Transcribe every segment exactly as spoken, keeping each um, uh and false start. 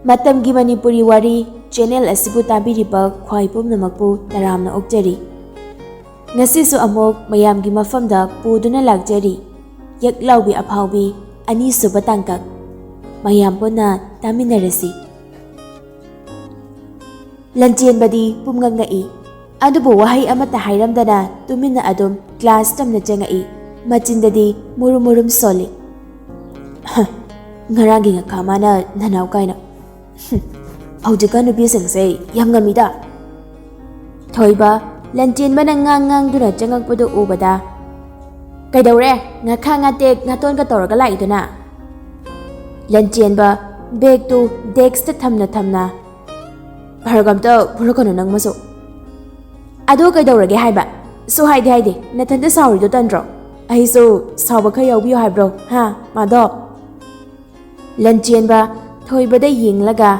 ꯃꯇꯝꯒꯤ ꯃꯅꯤꯄꯨꯔꯤ ꯋꯥꯔꯤ ꯆꯦꯅꯦꯜ ꯑꯁꯤꯕꯨ ꯇꯥꯕꯤꯔꯤꯕ ꯈ꯭ꯋꯥꯏ ꯄꯨꯝꯅꯃꯛꯄꯨ ꯇꯔꯥꯝꯅ ꯑꯣꯛꯆꯔꯤ꯫ ꯉꯁꯤꯁꯨ ꯑꯃꯨꯛ ꯃꯌꯥꯝꯒꯤ ꯃꯐꯝꯗ ꯄꯨꯗꯨꯅ ꯂꯥꯛꯆꯔꯤ ꯌꯦꯛꯂꯥꯎꯕꯤ ꯑꯐꯥꯎꯕꯤ ꯑꯅꯤꯁꯨꯕ ꯇꯥꯡꯀꯛ꯫ ꯃꯌꯥꯝ ꯄꯨꯟꯅ ꯇꯥꯃꯤꯟꯅꯔꯁꯤ꯫ ꯂꯟꯆꯦꯟꯕꯗꯤ ꯄꯨꯝꯉꯛ ꯉꯛꯏ꯫ ꯑꯗꯨꯕꯨ ꯋꯥꯍꯩ ꯑꯃꯠꯇ ꯍꯥꯏꯔꯝꯗꯅ ꯇꯨꯃꯤꯟꯅ ꯑꯗꯨꯝ ꯀ꯭ꯂꯥꯁ ꯇꯝꯅ ꯆꯪꯉꯛꯏ꯫ ꯃꯆꯤꯟꯗꯗꯤ ꯃꯨꯔꯨꯝ ꯃꯨꯔꯨꯝ ꯁꯣꯜꯂꯤ꯫ "ꯍ, ꯉꯔꯥꯡꯒꯤ ꯉꯈꯥ ꯃꯥꯅ ꯅꯅꯥꯎ ꯀꯥꯏꯅ꯫ ꯍꯝ, ꯍꯧꯖꯤꯛꯀꯥꯟ ꯅꯨꯄꯤꯁꯤꯡꯁꯦ ꯌꯥꯝ ꯉꯝꯃꯤꯗ꯫" ꯊꯣꯏꯕ, ꯂꯟꯆꯦꯟꯕꯅ ꯉꯥꯡ ꯉꯥꯡꯗꯨꯅ ꯆꯪꯉꯛꯄꯗꯨ ꯎꯕꯗ, "ꯀꯩꯗꯧꯔꯦ? ꯉꯥꯈꯥ ꯉꯥꯇꯦꯛ ꯉꯥꯇꯣꯟꯒ ꯇꯧꯔꯒ ꯂꯥꯛꯏꯗꯨꯅ?" ꯂꯟꯆꯦꯟꯕ, ꯕꯦꯒꯇꯨ ꯗꯦꯛꯁꯇ ꯊꯝꯅ ꯊꯝꯅ, "ꯐꯔꯛ ꯑꯝꯇ ꯐꯨꯔꯛꯀꯅꯨ ꯅꯪ ꯃꯁꯨ꯫ ꯑꯗꯣ ꯀꯩꯗꯧꯔꯒꯦ ꯍꯥꯏꯕ? ꯁꯨ ꯍꯥꯏꯗꯤ ꯍꯥꯏꯗꯦ, ꯅꯊꯟꯇ ꯁꯥꯎꯔꯤꯗꯣ ꯇꯟꯗ꯭ꯔꯣ? ꯑꯩꯁꯨ ꯁꯥꯎꯕ ꯈꯔ ꯌꯥꯎꯕꯤꯌꯨ ꯍꯥꯏꯕ꯭ꯔꯣ, ꯍꯥ, ꯃꯥꯗꯣ?" ꯂꯟꯆꯦꯟꯕ, ꯊꯣꯏꯕꯗ ꯌꯦꯡꯂꯒ,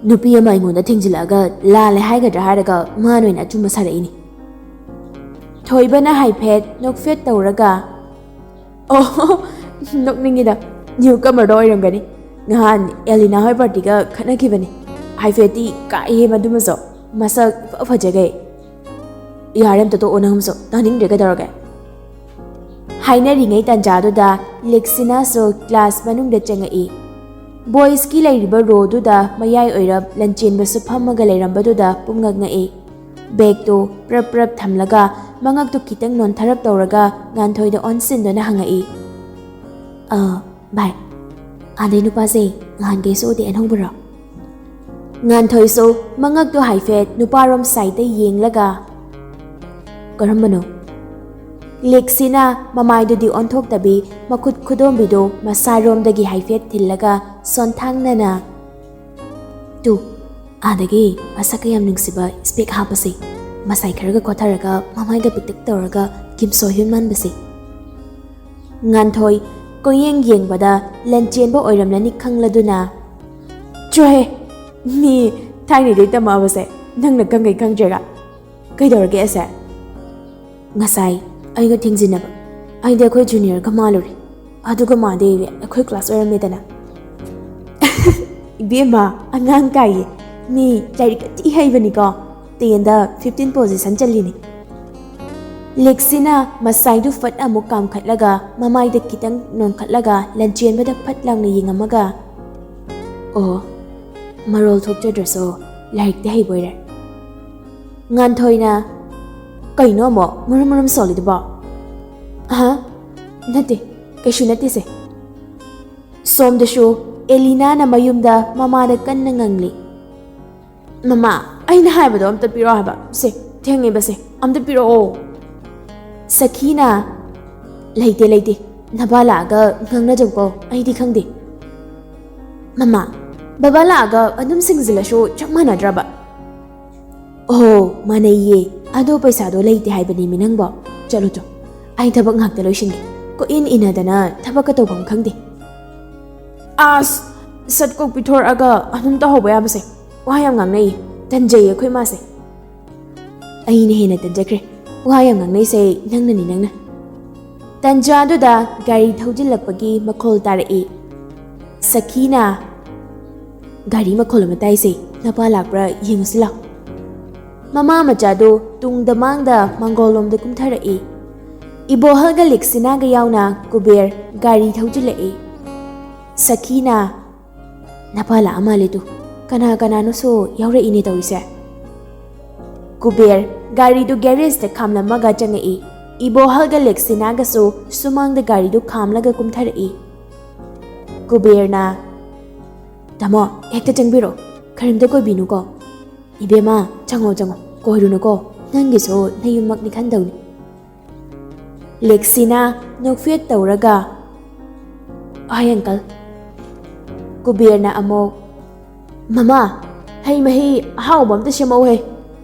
"ꯅꯨꯄꯤ ꯑꯃ ꯑꯩꯉꯣꯟꯗ ꯊꯦꯡꯖꯤꯜꯂꯛꯑꯒ ꯂꯥꯜꯂꯦ ꯍꯥꯏꯒꯗ꯭ꯔꯥ ꯍꯥꯏꯔꯒ ꯃꯥꯅ ꯑꯣꯏꯅ ꯑꯆꯨꯝꯕ ꯁꯥꯔꯛꯏꯅꯤ꯫" ꯊꯣꯏꯕꯅ ꯍꯥꯏꯐꯦꯠ ꯅꯣꯛꯐꯦꯠ ꯇꯧꯔꯒ, "ꯑꯣ, ꯅꯣꯛꯅꯤꯡꯉꯤꯗ, ꯅ꯭ꯌꯨ ꯀꯃꯔꯗꯣ ꯑꯣꯏꯔꯝꯒꯅꯤ꯫ ꯅꯍꯥꯟ ꯑꯦꯂꯤꯅꯥ ꯍꯣꯏ ꯄꯥꯔꯇꯤꯒ ꯈꯠꯅꯈꯤꯕꯅꯤ꯫ ꯍꯥꯏꯐꯦꯠꯇꯤ ꯀꯥꯏꯍꯦ ꯃꯗꯨꯃꯁꯨ꯫ ꯃꯁꯛ ꯏꯐ ꯐꯖꯒꯩ꯫" "ꯌꯥꯔꯦ, ꯑꯝꯇ ꯇꯣꯛꯑꯣ ꯅꯪ ꯑꯃꯁꯨ, ꯇꯥꯅꯤꯡꯗ꯭ꯔꯦ, ꯀꯩꯗꯧꯔꯒꯦ?" ꯍꯥꯏꯅꯔꯤꯉꯩ ꯇꯥꯟꯖꯥꯗꯨꯗ ꯂꯦꯛꯁꯤꯅꯥꯁꯨ ꯀ꯭ꯂꯥꯁ ꯃꯅꯨꯡꯗ ꯆꯪꯉꯛꯏ꯫ ꯕꯣꯏꯁꯀꯤ ꯂꯩꯔꯤꯕ ꯔꯣꯗꯨꯗ ꯃꯌꯥꯏ ꯑꯣꯏꯔꯞ ꯂꯟꯆꯦꯟꯕꯁꯨ ꯐꯝꯃꯒ ꯂꯩꯔꯝꯕꯗꯨꯗ ꯄꯨꯝꯉꯛ ꯉꯛꯏ꯫ ꯕꯦꯒꯇꯨ ꯄ꯭ꯔꯞ ꯄ꯭ꯔꯞ ꯊꯝꯂꯒ ꯃꯉꯛꯇꯨ ꯈꯤꯇꯪ ꯅꯣꯟꯊꯔꯞ ꯇꯧꯔꯒ ꯉꯥꯟꯊꯣꯏꯗ ꯑꯣꯟꯁꯤꯟꯗꯨꯅ ꯍꯪꯉꯛꯏ, "ꯑ, ꯚꯥꯏ, ꯑꯥꯗꯩ ꯅꯨꯄꯥꯁꯦ ꯅꯍꯥꯟꯈꯩꯁꯨ ꯎꯗꯦ, ꯑꯅꯧꯕꯔꯣ?" ꯉꯥꯟꯊꯣꯏꯁꯨ ꯃꯉꯛꯇꯨ ꯍꯥꯏꯐꯦꯠ ꯅꯨꯄꯥꯔꯣꯝ ꯁꯥꯏꯗꯇ ꯌꯦꯡꯂꯒ, "ꯀꯔꯝꯕꯅꯣ?" ꯂꯦꯛꯁꯤꯅ ꯃꯃꯥꯏꯗꯨꯗꯤ ꯑꯣꯟꯊꯣꯛꯇꯕꯤ ꯃꯈꯨꯠ ꯈꯨꯗꯣꯝꯕꯤꯗꯨ ꯃꯁꯥꯔꯣꯝꯗꯒꯤ ꯍꯥꯏꯐꯦꯠ ꯊꯤꯜꯂꯒ ꯁꯣꯟꯊꯥꯡꯅꯅ, "ꯇꯨ, ꯑꯥꯗꯒꯤ ꯃꯁꯛꯀ ꯌꯥꯝ ꯅꯨꯡꯁꯤꯕ ꯏꯁꯄꯦꯛ ꯍꯥꯞꯄꯁꯦ, ꯃꯁꯥꯏ ꯈꯔꯒ ꯈꯣꯠꯊꯔꯒ ꯃꯃꯥꯏꯗ ꯄꯤꯛꯇꯛ ꯇꯧꯔꯒ ꯀꯤꯝ ꯁꯣ ꯍ꯭ꯌꯨꯟ ꯃꯥꯟꯕꯁꯦ꯫" ꯉꯥꯟꯊꯣꯏ ꯀꯣꯏꯌꯦꯡ ꯌꯦꯡꯕꯗ ꯂꯟꯆꯦꯟꯕ ꯑꯣꯏꯔꯝꯂꯅꯤ ꯈꯪꯂꯗꯨꯅ, "ꯆꯣꯍꯦ, ꯃꯤ ꯊꯥꯏꯅꯗꯩ ꯇꯝꯃꯛꯑꯕꯁꯦ ꯅꯪꯅ ꯈꯪꯒꯩ ꯈꯪꯗ꯭ꯔꯒ꯫ ꯀꯩꯗꯧꯔꯒꯦ ꯑꯁꯦ?" "ꯉꯁꯥꯏ ꯑꯩꯒ ꯊꯦꯡꯖꯤꯟꯅꯕ, ꯑꯩꯗꯤ ꯑꯩꯈꯣꯏ ꯖꯨꯅꯤꯌꯔꯒ ꯃꯥꯜꯂꯨꯔꯦ, ꯑꯗꯨꯒ ꯃꯥꯗꯤ ꯑꯩꯈꯣꯏ ꯀ꯭ꯂꯥꯁ ꯑꯣꯏꯔꯝꯃꯦꯗꯅ꯫" ꯏꯕꯦꯝꯃ, ꯑꯉꯥꯡ ꯀꯥꯏꯌꯦ꯫ ꯃꯤ ꯂꯥꯏꯔꯤꯛ ꯑꯇꯤ ꯍꯩꯕꯅꯤꯀꯣ꯫ ꯇꯦꯟꯗ ꯐꯤꯐꯇꯤꯟ ꯄꯣꯖꯤꯁꯟ ꯆꯜꯂꯤꯅꯤ꯫ ꯂꯦꯛꯁꯤꯅ ꯃꯁꯥꯏꯗꯨ ꯐꯠ ꯑꯃꯨꯛ ꯀꯥꯝꯈꯠꯂꯒ ꯃꯃꯥꯏꯗ ꯈꯤꯇꯪ ꯅꯣꯟꯈꯠꯂꯒ ꯂꯟꯆꯦꯟꯕꯗ ꯐꯠ ꯂꯥꯎꯅ ꯌꯦꯡꯉꯝꯃꯒ, "ꯑꯣ, ꯃꯔꯣꯜ ꯊꯣꯛꯆꯗ꯭ꯔꯁꯨ ꯂꯥꯏꯔꯤꯛꯇꯤ ꯍꯩꯕꯣꯏꯔꯦ꯫" ꯉꯥꯟꯊꯣꯏꯅ, "ꯀꯩꯅꯣ ꯑꯃꯨꯛ ꯃꯔꯨꯝ ꯃꯔꯨꯝ ꯁꯣꯜꯂꯤꯗꯨꯕꯣ?" "ꯑꯍ, ꯅꯠꯇꯦ, ꯀꯩꯁꯨ ꯅꯠꯇꯦꯁꯦ꯫" ꯁꯣꯝꯗꯁꯨ ꯑꯦꯂꯤꯅꯥꯅ ꯃꯌꯨꯝꯗ ꯃꯃꯥꯗ ꯀꯟꯅ ꯉꯪꯂꯤ꯫ "ꯃꯃꯥ, ꯑꯩꯅ ꯍꯥꯏꯕꯗꯣ ꯑꯝꯇ ꯄꯤꯔꯛꯑꯣ ꯍꯥꯏꯕ꯫ ꯁꯦ, ꯊꯦꯡꯉꯦꯕꯁꯦ, ꯑꯝꯇ ꯄꯤꯔꯛꯑꯣ꯫" ꯁꯈꯤꯅ, "ꯂꯩꯇꯦ, ꯂꯩꯇꯦ꯫ ꯅꯕꯥ ꯂꯥꯛꯑꯒ ꯉꯥꯡꯅꯖꯧꯀꯣ, ꯑꯩꯗꯤ ꯈꯪꯗꯦ꯫" "ꯃꯃꯥ, ꯕꯕꯥ ꯂꯥꯛꯑꯒ ꯑꯗꯨꯝ ꯁꯤꯡꯖꯤꯜꯂꯁꯨ ꯆꯞ ꯃꯥꯟꯅꯗ꯭ꯔꯕ?" "ꯑꯣ, ꯃꯥꯟꯅꯩꯌꯦ꯫ ꯑꯗꯣ ꯄꯩꯁꯥꯗꯣ ꯂꯩꯇꯦ ꯍꯥꯏꯕꯅꯦꯃꯤ ꯅꯪꯕꯣ꯫ ꯆꯠꯂꯨ ꯆꯣ, ꯑꯩ ꯊꯕꯛ ꯉꯥꯛꯇ ꯂꯣꯏꯁꯤꯟꯒꯦ꯫ ꯀꯣꯏꯏꯟ ꯏꯟꯅꯗꯅ ꯊꯕꯛꯀ ꯇꯧꯐꯝ ꯈꯪꯗꯦ꯫" "ꯑꯁ, ꯁꯠ ꯀꯣꯛ ꯄꯤꯊꯣꯔꯛꯑꯒ ꯑꯗꯨꯝ ꯇꯧꯍꯧꯕ ꯌꯥꯕꯁꯦ꯫ ꯋꯥ ꯌꯥꯝ ꯉꯥꯡꯅꯩꯌꯦ꯫ ꯇꯟꯖꯩꯌꯦ ꯑꯩꯈꯣꯏ ꯃꯥꯁꯦ꯫" "ꯑꯩꯅ ꯍꯦꯟꯅ ꯇꯟꯖꯈ꯭ꯔꯦ꯫ ꯋꯥ ꯌꯥꯝ ꯉꯥꯡꯅꯩꯁꯦ ꯅꯪꯅꯅꯤ, ꯅꯪꯅ꯫" ꯇꯟꯖꯥꯗꯨꯗ ꯒꯥꯔꯤ ꯊꯧꯖꯤꯜꯂꯛꯄꯒꯤ ꯃꯈꯣꯜ ꯇꯥꯔꯛꯏ꯫ ꯁꯈꯤꯅ, "ꯒꯥꯔꯤ ꯃꯈꯣꯜ ꯑꯃ ꯇꯥꯏꯁꯦ, ꯅꯄꯥ ꯂꯥꯛꯄ꯭ꯔꯥ ꯌꯦꯡꯉꯨꯁꯤ ꯂꯥꯎ꯫" ꯃꯃꯥ ꯃꯆꯥꯗꯨ ꯇꯨꯡꯗ ꯃꯥꯡꯗ ꯃꯥꯡꯒꯣꯜꯂꯣꯝꯗ ꯀꯨꯝꯊꯔꯛꯏ꯫ ꯏꯕꯣꯍꯜꯒ ꯂꯤꯛꯁꯤꯅꯥꯒ ꯌꯥꯎꯅ ꯀꯨꯕꯦꯔ ꯒꯥꯔꯤ ꯊꯧꯖꯤꯜꯂꯛꯏ꯫ ꯁꯈꯤꯅ, "ꯅꯄꯥ ꯂꯥꯛꯑ ꯃꯥꯜꯂꯦ ꯇꯨ, ꯀꯅꯥ ꯀꯅꯥꯅꯣꯁꯨ ꯌꯥꯎꯔꯛꯏꯅꯦ ꯇꯧꯔꯤꯁꯦ꯫" ꯀꯨꯕꯦꯔ ꯒꯥꯔꯤꯗꯨ ꯒꯦꯔꯦꯖꯇ ꯈꯥꯝꯂꯝꯃꯒ ꯆꯪꯉꯛꯏ꯫ ꯏꯕꯣꯍꯜꯒ ꯂꯦꯛꯁꯤꯅꯥꯒꯁꯨ ꯁꯨꯃꯥꯡꯗ ꯒꯥꯔꯤꯗꯨ ꯈꯥꯝꯂꯒ ꯀꯨꯝꯊꯔꯛꯏ꯫ ꯀꯨꯕꯦꯔꯅ, "ꯇꯥꯃꯣ, ꯍꯦꯛꯇ ꯆꯪꯕꯤꯔꯛꯑꯣ, ꯀꯔꯤꯝꯇ ꯀꯣꯏꯕꯤꯅꯨꯀꯣ꯫" "ꯏꯕꯦꯝꯃ, ꯆꯪꯉꯣ, ꯆꯪꯉꯣ, ꯀꯣꯏꯔꯨꯅꯨꯀꯣ, ꯅꯪꯒꯤꯁꯨ ꯅꯌꯨꯝꯃꯛꯅꯤ ꯈꯟꯗꯧꯅꯤ꯫" ꯂꯦꯛꯁꯤꯅꯥ ꯅꯣꯛꯐꯦꯠ ꯇꯧꯔꯒ, "ꯍꯣꯏ, ꯑꯪꯀꯜ꯫" ꯀꯨꯕꯦꯔꯅ ꯑꯃꯨꯛ, "ꯃꯃꯥ, ꯍꯩ ꯃꯍꯤ ꯑꯍꯥꯎꯕ ꯑꯝꯇ ꯁꯦꯝꯃꯛꯎꯍꯦ꯫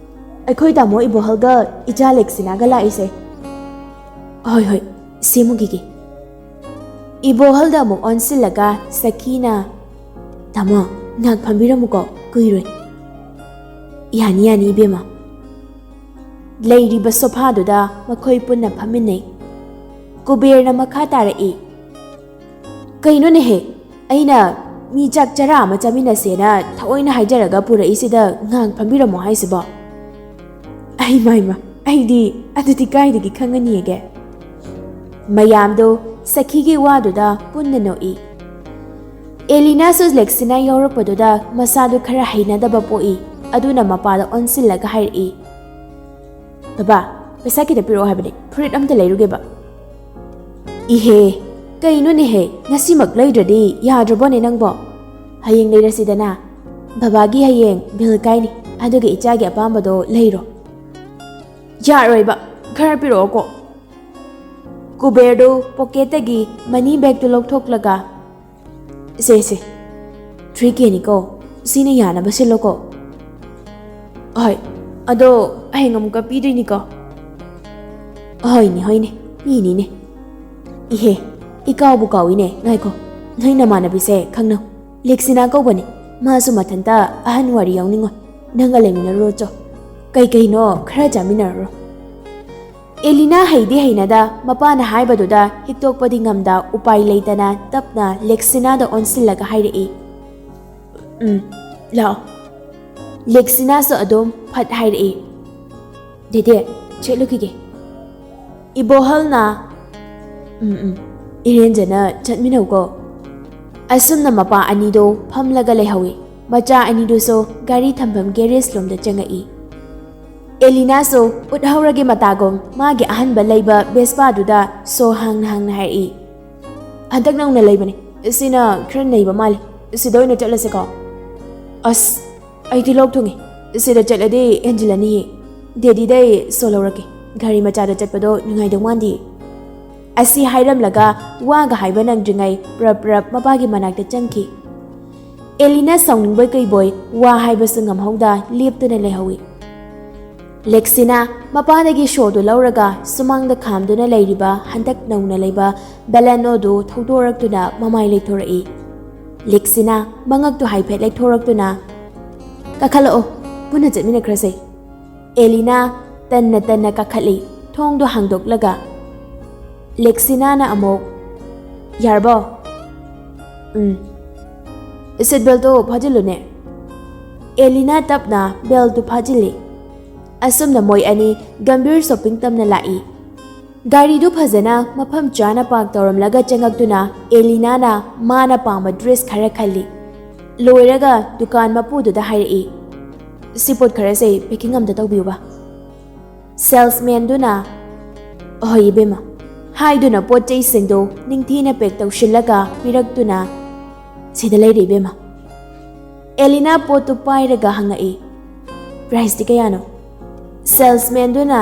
ꯑꯩꯈꯣꯏ ꯇꯥꯃꯣ ꯏꯕꯣꯍꯜꯒ ꯏꯆꯥ ꯂꯦꯛꯁꯤꯅꯥꯒ ꯂꯥꯛꯏꯁꯦ꯫" "ꯍꯣꯏ, ꯍꯣꯏ, ꯁꯦꯝꯃꯨꯈꯤꯒꯦ꯫" ꯏꯕꯣꯍꯜꯗ ꯑꯃꯨꯛ ꯑꯣꯟꯁꯤꯜꯂꯒ ꯁꯈꯤꯅ, "ꯇꯥꯃꯣ, ꯉꯥꯏꯍꯥꯛ ꯐꯝꯕꯤꯔꯝꯃꯨꯀꯣ, ꯀꯨꯏꯔꯣꯏ꯫" "ꯌꯥꯅꯤ, ꯌꯥꯅꯤ, ꯏꯕꯦꯝꯃ꯫" ꯂꯩꯔꯤꯕ ꯁꯣꯐꯥꯗꯨꯗ ꯃꯈꯣꯏ ꯄꯨꯟꯅ ꯐꯝꯃꯤꯟꯅꯩ꯫ ꯀꯨꯕꯦꯔꯅ ꯃꯈꯥ ꯇꯥꯔꯛꯏ, "ꯀꯩꯅꯣꯅꯦꯍꯦ, ꯑꯩꯅ ꯃꯤ ꯆꯥꯛ ꯆꯔꯥ ꯑꯃ ꯆꯥꯃꯤꯟꯅꯁꯦꯅ ꯊꯑꯣꯏꯅ ꯍꯥꯏꯖꯔꯒ ꯄꯨꯔꯛꯏꯁꯤꯗ ꯉꯥꯏꯍꯥꯛ ꯐꯝꯕꯤꯔꯝꯃꯣ ꯍꯥꯏꯁꯤꯕꯣ? ꯑꯩ ꯃꯥꯏꯃ, ꯑꯩꯗꯤ ꯑꯗꯨꯗꯤ ꯀꯥꯏꯗꯒꯤ ꯈꯪꯉꯅꯤꯒꯦ? ꯃꯌꯥꯝꯗꯣ ꯁꯈꯤꯒꯤ ꯋꯥꯗꯨꯗ ꯄꯨꯟꯅ ꯅꯣꯛꯏ꯫ ꯑꯦꯂꯤꯅꯥꯁꯨ ꯂꯦꯛꯁꯤꯅꯥ ꯌꯥꯎꯔꯛꯄꯗꯨꯗ ꯃꯁꯥꯗꯨ ꯈꯔ ꯍꯩꯅꯗꯕ ꯄꯣꯛꯏ꯫ ꯑꯗꯨꯅ ꯃꯄꯥꯗ ꯑꯣꯟꯁꯤꯜꯂꯒ ꯍꯥꯏꯔꯛꯏ, "ꯕꯕꯥ, ꯄꯩꯁꯥ ꯈꯤꯇ ꯄꯤꯔꯛꯑꯣ ꯍꯥꯏꯕꯅꯦ, ꯐꯨꯔꯤꯠ ꯑꯝꯇ ꯂꯩꯔꯨꯒꯦꯕ꯫" "ꯏꯍꯦ, ꯀꯩꯅꯣꯅꯦꯍꯦ, ꯉꯁꯤꯃꯛ ꯂꯩꯗ꯭ꯔꯗꯤ ꯌꯥꯗ꯭ꯔꯕꯣꯅꯦ ꯅꯪꯕꯣ? ꯍꯌꯦꯡ ꯂꯩꯔꯁꯤꯗꯅ꯫ ꯕꯕꯥꯒꯤ ꯍꯌꯦꯡ ꯕꯤꯜ ꯀꯥꯏꯅꯤ, ꯑꯗꯨꯒ ꯏꯆꯥꯒꯤ ꯑꯄꯥꯝꯕꯗꯣ ꯂꯩꯔꯣ꯫" "ꯌꯥꯔꯣꯏꯕ, ꯈꯔ ꯄꯤꯔꯛꯑꯣꯀꯣ꯫" ꯀꯨꯕꯦꯔꯗꯨ ꯄꯣꯀꯦꯠꯇꯒꯤ ꯃꯅꯤ ꯕꯦꯒꯇꯨ ꯂꯧꯊꯣꯛꯂꯒ, "ꯁꯦ, ꯁꯦ, ꯊ꯭ꯔꯤ ꯀꯦꯅꯤꯀꯣ, ꯁꯤꯅ ꯌꯥꯅꯕ ꯁꯤꯜꯂꯣꯀꯣ꯫" "ꯍꯣꯏ, ꯑꯗꯣ ꯍꯌꯦꯡ ꯑꯃꯨꯛꯀ ꯄꯤꯗꯣꯏꯅꯤꯀꯣ꯫" "ꯍꯣꯏꯅꯦ, ꯍꯣꯏꯅꯦ, ꯄꯤꯅꯤꯅꯦ꯫ ꯏꯍꯦ, ꯏꯀꯥꯎꯕꯨ ꯀꯥꯎꯏꯅꯦ, ꯉꯥꯏꯈꯣ, ꯅꯣꯏ ꯅꯃꯥꯟꯅꯕꯤꯁꯦ ꯈꯪꯅꯧ, ꯂꯦꯛꯁꯤꯅꯥ ꯀꯧꯕꯅꯦ꯫ ꯃꯥꯁꯨ ꯃꯊꯟꯇ ꯑꯍꯟ ꯋꯥꯔꯤ ꯌꯥꯎꯅꯤꯡꯉꯣꯏ, ꯅꯪꯒ ꯂꯩꯃꯤꯟꯅꯔꯨꯔꯣ ꯆꯣ꯫ ꯀꯩ ꯀꯩꯅꯣ ꯈꯔ ꯆꯥꯃꯤꯟꯅꯔꯨꯔꯣ꯫" ꯑꯦꯂꯤꯅꯥ ꯍꯩꯗꯤ ꯍꯩꯅꯗ ꯃꯄꯥꯅ ꯍꯥꯏꯕꯗꯨꯗ ꯍꯤꯛꯇꯣꯛꯄꯗꯤ ꯉꯝꯗ ꯎꯄꯥꯏ ꯂꯩꯇꯅ ꯇꯞꯅ ꯂꯦꯛꯁꯤꯅꯥꯗ ꯑꯣꯟꯁꯤꯜꯂꯒ ꯍꯥꯏꯔꯛꯏ, "ꯎꯝ, ꯂꯥꯛꯑꯣ꯫" ꯂꯦꯛꯁꯤꯅꯥꯁꯨ ꯑꯗꯨꯝ ꯐꯠ ꯍꯥꯏꯔꯛꯏ, "ꯗꯦꯗꯦ, ꯆꯠꯂꯨꯈꯤꯒꯦ꯫" ꯏꯕꯣꯍꯜꯅ, "ꯎꯝ, ꯎꯝ, ꯏꯔꯦꯟꯖꯅ ꯆꯠꯃꯤꯟꯅꯧꯀꯣ꯫" ꯑꯁꯨꯝꯅ ꯃꯄꯥ ꯑꯅꯤꯗꯣ ꯐꯝꯂꯒ ꯂꯩꯍꯧꯏ꯫ ꯃꯆꯥ ꯑꯅꯤꯗꯨꯁꯨ ꯒꯥꯔꯤ ꯊꯝꯐꯝ ꯒꯦꯔꯦꯖ ꯂꯣꯝꯗ ꯆꯪꯉꯛꯏ꯫ ꯑꯦꯂꯤꯅꯥꯁꯨ ꯎꯠꯍꯧꯔꯒꯦ ꯃꯇꯥꯒꯨꯝ ꯃꯥꯒꯤ ꯑꯍꯟꯕ ꯂꯩꯕ ꯕꯦꯁꯄꯥꯗꯨꯗ ꯁꯣ ꯍꯥꯡꯅ ꯍꯥꯡꯅ ꯍꯥꯏꯔꯛꯏ, "ꯍꯟꯗꯛ ꯅꯧꯅ ꯂꯩꯕꯅꯦ, ꯁꯤꯅ ꯈꯔ ꯅꯩꯕ ꯃꯥꯜꯂꯤ, ꯁꯤꯗ ꯑꯣꯏꯅ ꯆꯠꯂꯁꯤꯀꯣ꯫" "ꯑꯁ, ꯑꯩꯗꯤ ꯂꯣꯛ ꯊꯨꯡꯉꯤ, ꯁꯤꯗ ꯆꯠꯂꯗꯤ ꯍꯦꯟꯖꯤꯜꯂꯅꯤꯌꯦ꯫ ꯗꯦꯗꯤꯗꯩ ꯁꯣ ꯂꯧꯔꯛꯀꯦ, ꯒꯥꯔꯤ ꯃꯆꯥꯗ ꯆꯠꯄꯗꯣ ꯅꯨꯡꯉꯥꯏꯗꯧ ꯃꯥꯟꯗꯦ꯫" ꯑꯁꯤ ꯍꯥꯏꯔꯝꯂꯒ ꯋꯥꯒ ꯍꯥꯏꯕ ꯅꯪꯗ꯭ꯔꯤꯉꯩ ꯄ꯭ꯔꯞ ꯄ꯭ꯔꯞ ꯃꯄꯥꯒꯤ ꯃꯅꯥꯛꯇ ꯆꯪꯈꯤ꯫ ꯑꯦꯂꯤꯅꯥ ꯁꯥꯎꯅꯤꯡꯕꯣꯏ ꯀꯩꯕꯣꯏ ꯋꯥ ꯍꯥꯏꯕꯁꯨ ꯉꯝꯍꯧꯗ ꯂꯦꯞꯇꯨꯅ ꯂꯩꯍꯧꯏ꯫ ꯂꯦꯛꯁꯤꯅꯥ ꯃꯄꯥꯗꯒꯤ ꯁꯣꯗꯨ ꯂꯧꯔꯒ ꯁꯨꯃꯥꯡꯗ ꯈꯥꯝꯗꯨꯅ ꯂꯩꯔꯤꯕ ꯍꯟꯗꯛ ꯅꯧꯅ ꯂꯩꯕ ꯕꯦꯂꯦꯅꯣꯗꯨ ꯊꯧꯗꯣꯔꯛꯇꯨꯅ ꯃꯃꯥꯏ ꯂꯩꯊꯣꯔꯛꯏ꯫ ꯂꯦꯛꯁꯤꯅꯥ ꯃꯉꯛꯇꯨ ꯍꯥꯏꯐꯦꯠ ꯂꯩꯊꯣꯔꯛꯇꯨꯅ, "ꯀꯥꯈꯠꯂꯛꯑꯣ, ꯄꯨꯟꯅ ꯆꯠꯃꯤꯟꯅꯈ꯭ꯔꯁꯦ꯫" ꯑꯦꯂꯤꯅꯥ ꯇꯟꯅ ꯇꯟꯅ ꯀꯥꯈꯠꯂꯤ, ꯊꯣꯡꯗꯨ ꯍꯥꯡꯗꯣꯛꯂꯒ꯫ ꯂꯦꯛꯁꯤꯅꯥꯅ ꯑꯃꯨꯛ, "ꯌꯥꯔꯕꯣ?" "ꯎꯝ꯫" "ꯁꯤꯠ ꯕꯦꯜꯇꯣ ꯐꯥꯖꯤꯜꯂꯨꯅꯦ"꯫ ꯑꯦꯂꯤꯅꯥ ꯇꯞꯅ ꯕꯦꯜꯇꯨ ꯐꯥꯖꯤꯜꯂꯤ꯫ ꯑꯁꯨꯝꯅ ꯃꯣꯏ ꯑꯅꯤ ꯒꯝꯚꯤꯔ ꯁꯣꯄꯤꯡ ꯇꯝꯅ ꯂꯥꯛꯏ꯫ ꯒꯥꯔꯤꯗꯨ ꯐꯖꯅ ꯃꯐꯝ ꯆꯥꯅ ꯄꯥꯔꯛ ꯇꯧꯔꯝꯂꯒ ꯆꯪꯉꯛꯇꯨꯅ ꯑꯦꯂꯤꯅꯥꯅ ꯃꯥꯅ ꯄꯥꯝꯕ ꯗ꯭ꯔꯦꯁ ꯈꯔ ꯈꯜꯂꯤ꯫ ꯂꯣꯏꯔꯒ ꯗꯨꯀꯥꯟ ꯃꯄꯨꯗꯨꯗ ꯍꯥꯏꯔꯛꯏ, "ꯁꯤ ꯄꯣꯠ ꯈꯔꯁꯦ ꯄꯦꯀꯤꯡ ꯑꯝꯇ ꯇꯧꯕꯤꯌꯨꯕ"꯫ ꯁꯦꯜꯁꯃꯦꯟꯗꯨꯅ, "ꯍꯣꯏ ꯏꯕꯦꯝꯃ" ꯍꯥꯏꯗꯨꯅ ꯄꯣꯠ ꯆꯩꯁꯤꯡꯗꯨ ꯅꯤꯡꯊꯤꯅ ꯄꯦꯛ ꯇꯧꯁꯤꯜꯂꯒ ꯄꯤꯔꯛꯇꯨꯅ, "ꯁꯤꯗ ꯂꯩꯔꯦ ꯏꯕꯦꯝꯃ"꯫ ꯑꯦꯂꯤꯅꯥ ꯄꯣꯠꯇꯨ ꯄꯥꯏꯔꯒ ꯍꯪꯉꯛꯏ, "ꯄ꯭ꯔꯥꯏꯁꯇꯤ ꯀꯌꯥꯅꯣ?" ꯁꯦꯜꯁꯃꯦꯟꯗꯨꯅ,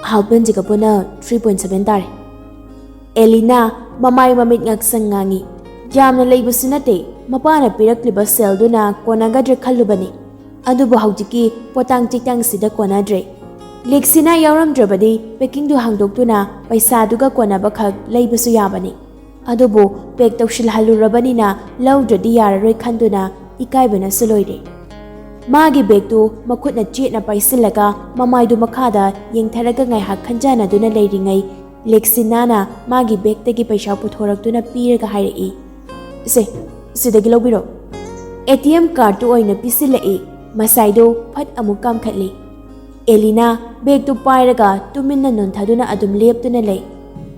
"ꯍꯥꯞ ꯄꯦꯟꯁꯤꯒ ꯄꯨꯟꯅ ꯊ꯭ꯔꯤ ꯄꯣꯏꯟ ꯁꯚꯦꯟ ꯇꯥꯔꯦ"꯫ ꯑꯦꯂꯤꯅꯥ ꯃꯃꯥꯏ ꯃꯃꯤꯠ ꯉꯥꯛꯁꯪ ꯉꯥꯡꯉꯤ꯫ ꯌꯥꯝꯅ ꯂꯩꯕꯁꯨ ꯅꯠꯇꯦ, ꯃꯄꯥꯅ ꯄꯤꯔꯛꯂꯤꯕ ꯁꯦꯜꯗꯨꯅ ꯀꯣꯟꯅꯒꯗ꯭ꯔꯥ ꯈꯜꯂꯨꯕꯅꯤ꯫ ꯑꯗꯨꯕꯨ ꯍꯧꯖꯤꯛꯀꯤ ꯄꯣꯇꯥꯡ ꯆꯤꯇꯥꯡꯁꯤꯗ ꯀꯣꯟꯅꯗ꯭ꯔꯦ꯫ ꯂꯦꯛꯁꯤꯅꯥ ꯌꯥꯎꯔꯝꯗ꯭ꯔꯕꯗꯤ ꯄꯦꯀꯤꯡꯗꯨ ꯍꯥꯡꯗꯣꯛꯇꯨꯅ ꯄꯩꯁꯥꯗꯨꯒ ꯀꯣꯟꯅꯕꯈꯛ ꯂꯩꯕꯁꯨ ꯌꯥꯕꯅꯤ꯫ ꯑꯗꯨꯕꯨ ꯄꯦꯛ ꯇꯧꯁꯤꯜꯍꯜꯂꯨꯔꯕꯅꯤꯅ ꯂꯧꯗ꯭ꯔꯗꯤ ꯌꯥꯔꯔꯣꯏ ꯈꯟꯗꯨꯅ ꯏꯀꯥꯏꯕꯅꯁꯨ ꯂꯣꯏꯔꯦ꯫ ꯃꯥꯒꯤ ꯕꯦꯒꯇꯨ ꯃꯈꯨꯠꯅ ꯆꯦꯠꯅ ꯄꯥꯏꯁꯤꯜꯂꯒ ꯃꯃꯥꯏꯗꯨ ꯃꯈꯥꯗ ꯌꯦꯡꯊꯔꯒ ꯉꯥꯏꯍꯥꯛ ꯈꯟꯖꯥꯟꯅꯗꯨꯅ ꯂꯩꯔꯤꯉꯩ, ꯂꯦꯛꯁꯤꯅꯥꯅ ꯃꯥꯒꯤ ꯕꯦꯒꯇꯒꯤ ꯄꯩꯁꯥ ꯄꯨꯊꯣꯔꯛꯇꯨꯅ ꯄꯤꯔꯒ ꯍꯥꯏꯔꯛꯏ, "ꯁꯦ, ꯁꯤꯗꯒꯤ ꯂꯧꯕꯤꯔꯣ"꯫ ꯑꯦ ꯇꯤ ꯑꯦꯝ ꯀꯥꯔꯗꯇꯨ ꯑꯣꯏꯅ ꯄꯤꯁꯤꯜꯂꯛꯏ꯫ ꯃꯁꯥꯏꯗꯨ ꯐꯠ ꯑꯃꯨꯛ ꯀꯥꯝꯈꯠꯂꯤ꯫ ꯑꯦꯂꯤꯅꯥ ꯕꯦꯒꯇꯨ ꯄꯥꯏꯔꯒ ꯇꯨꯃꯤꯟꯅ ꯅꯣꯟꯊꯗꯨꯅ ꯑꯗꯨꯝ ꯂꯦꯞꯇꯨꯅ ꯂꯩ꯫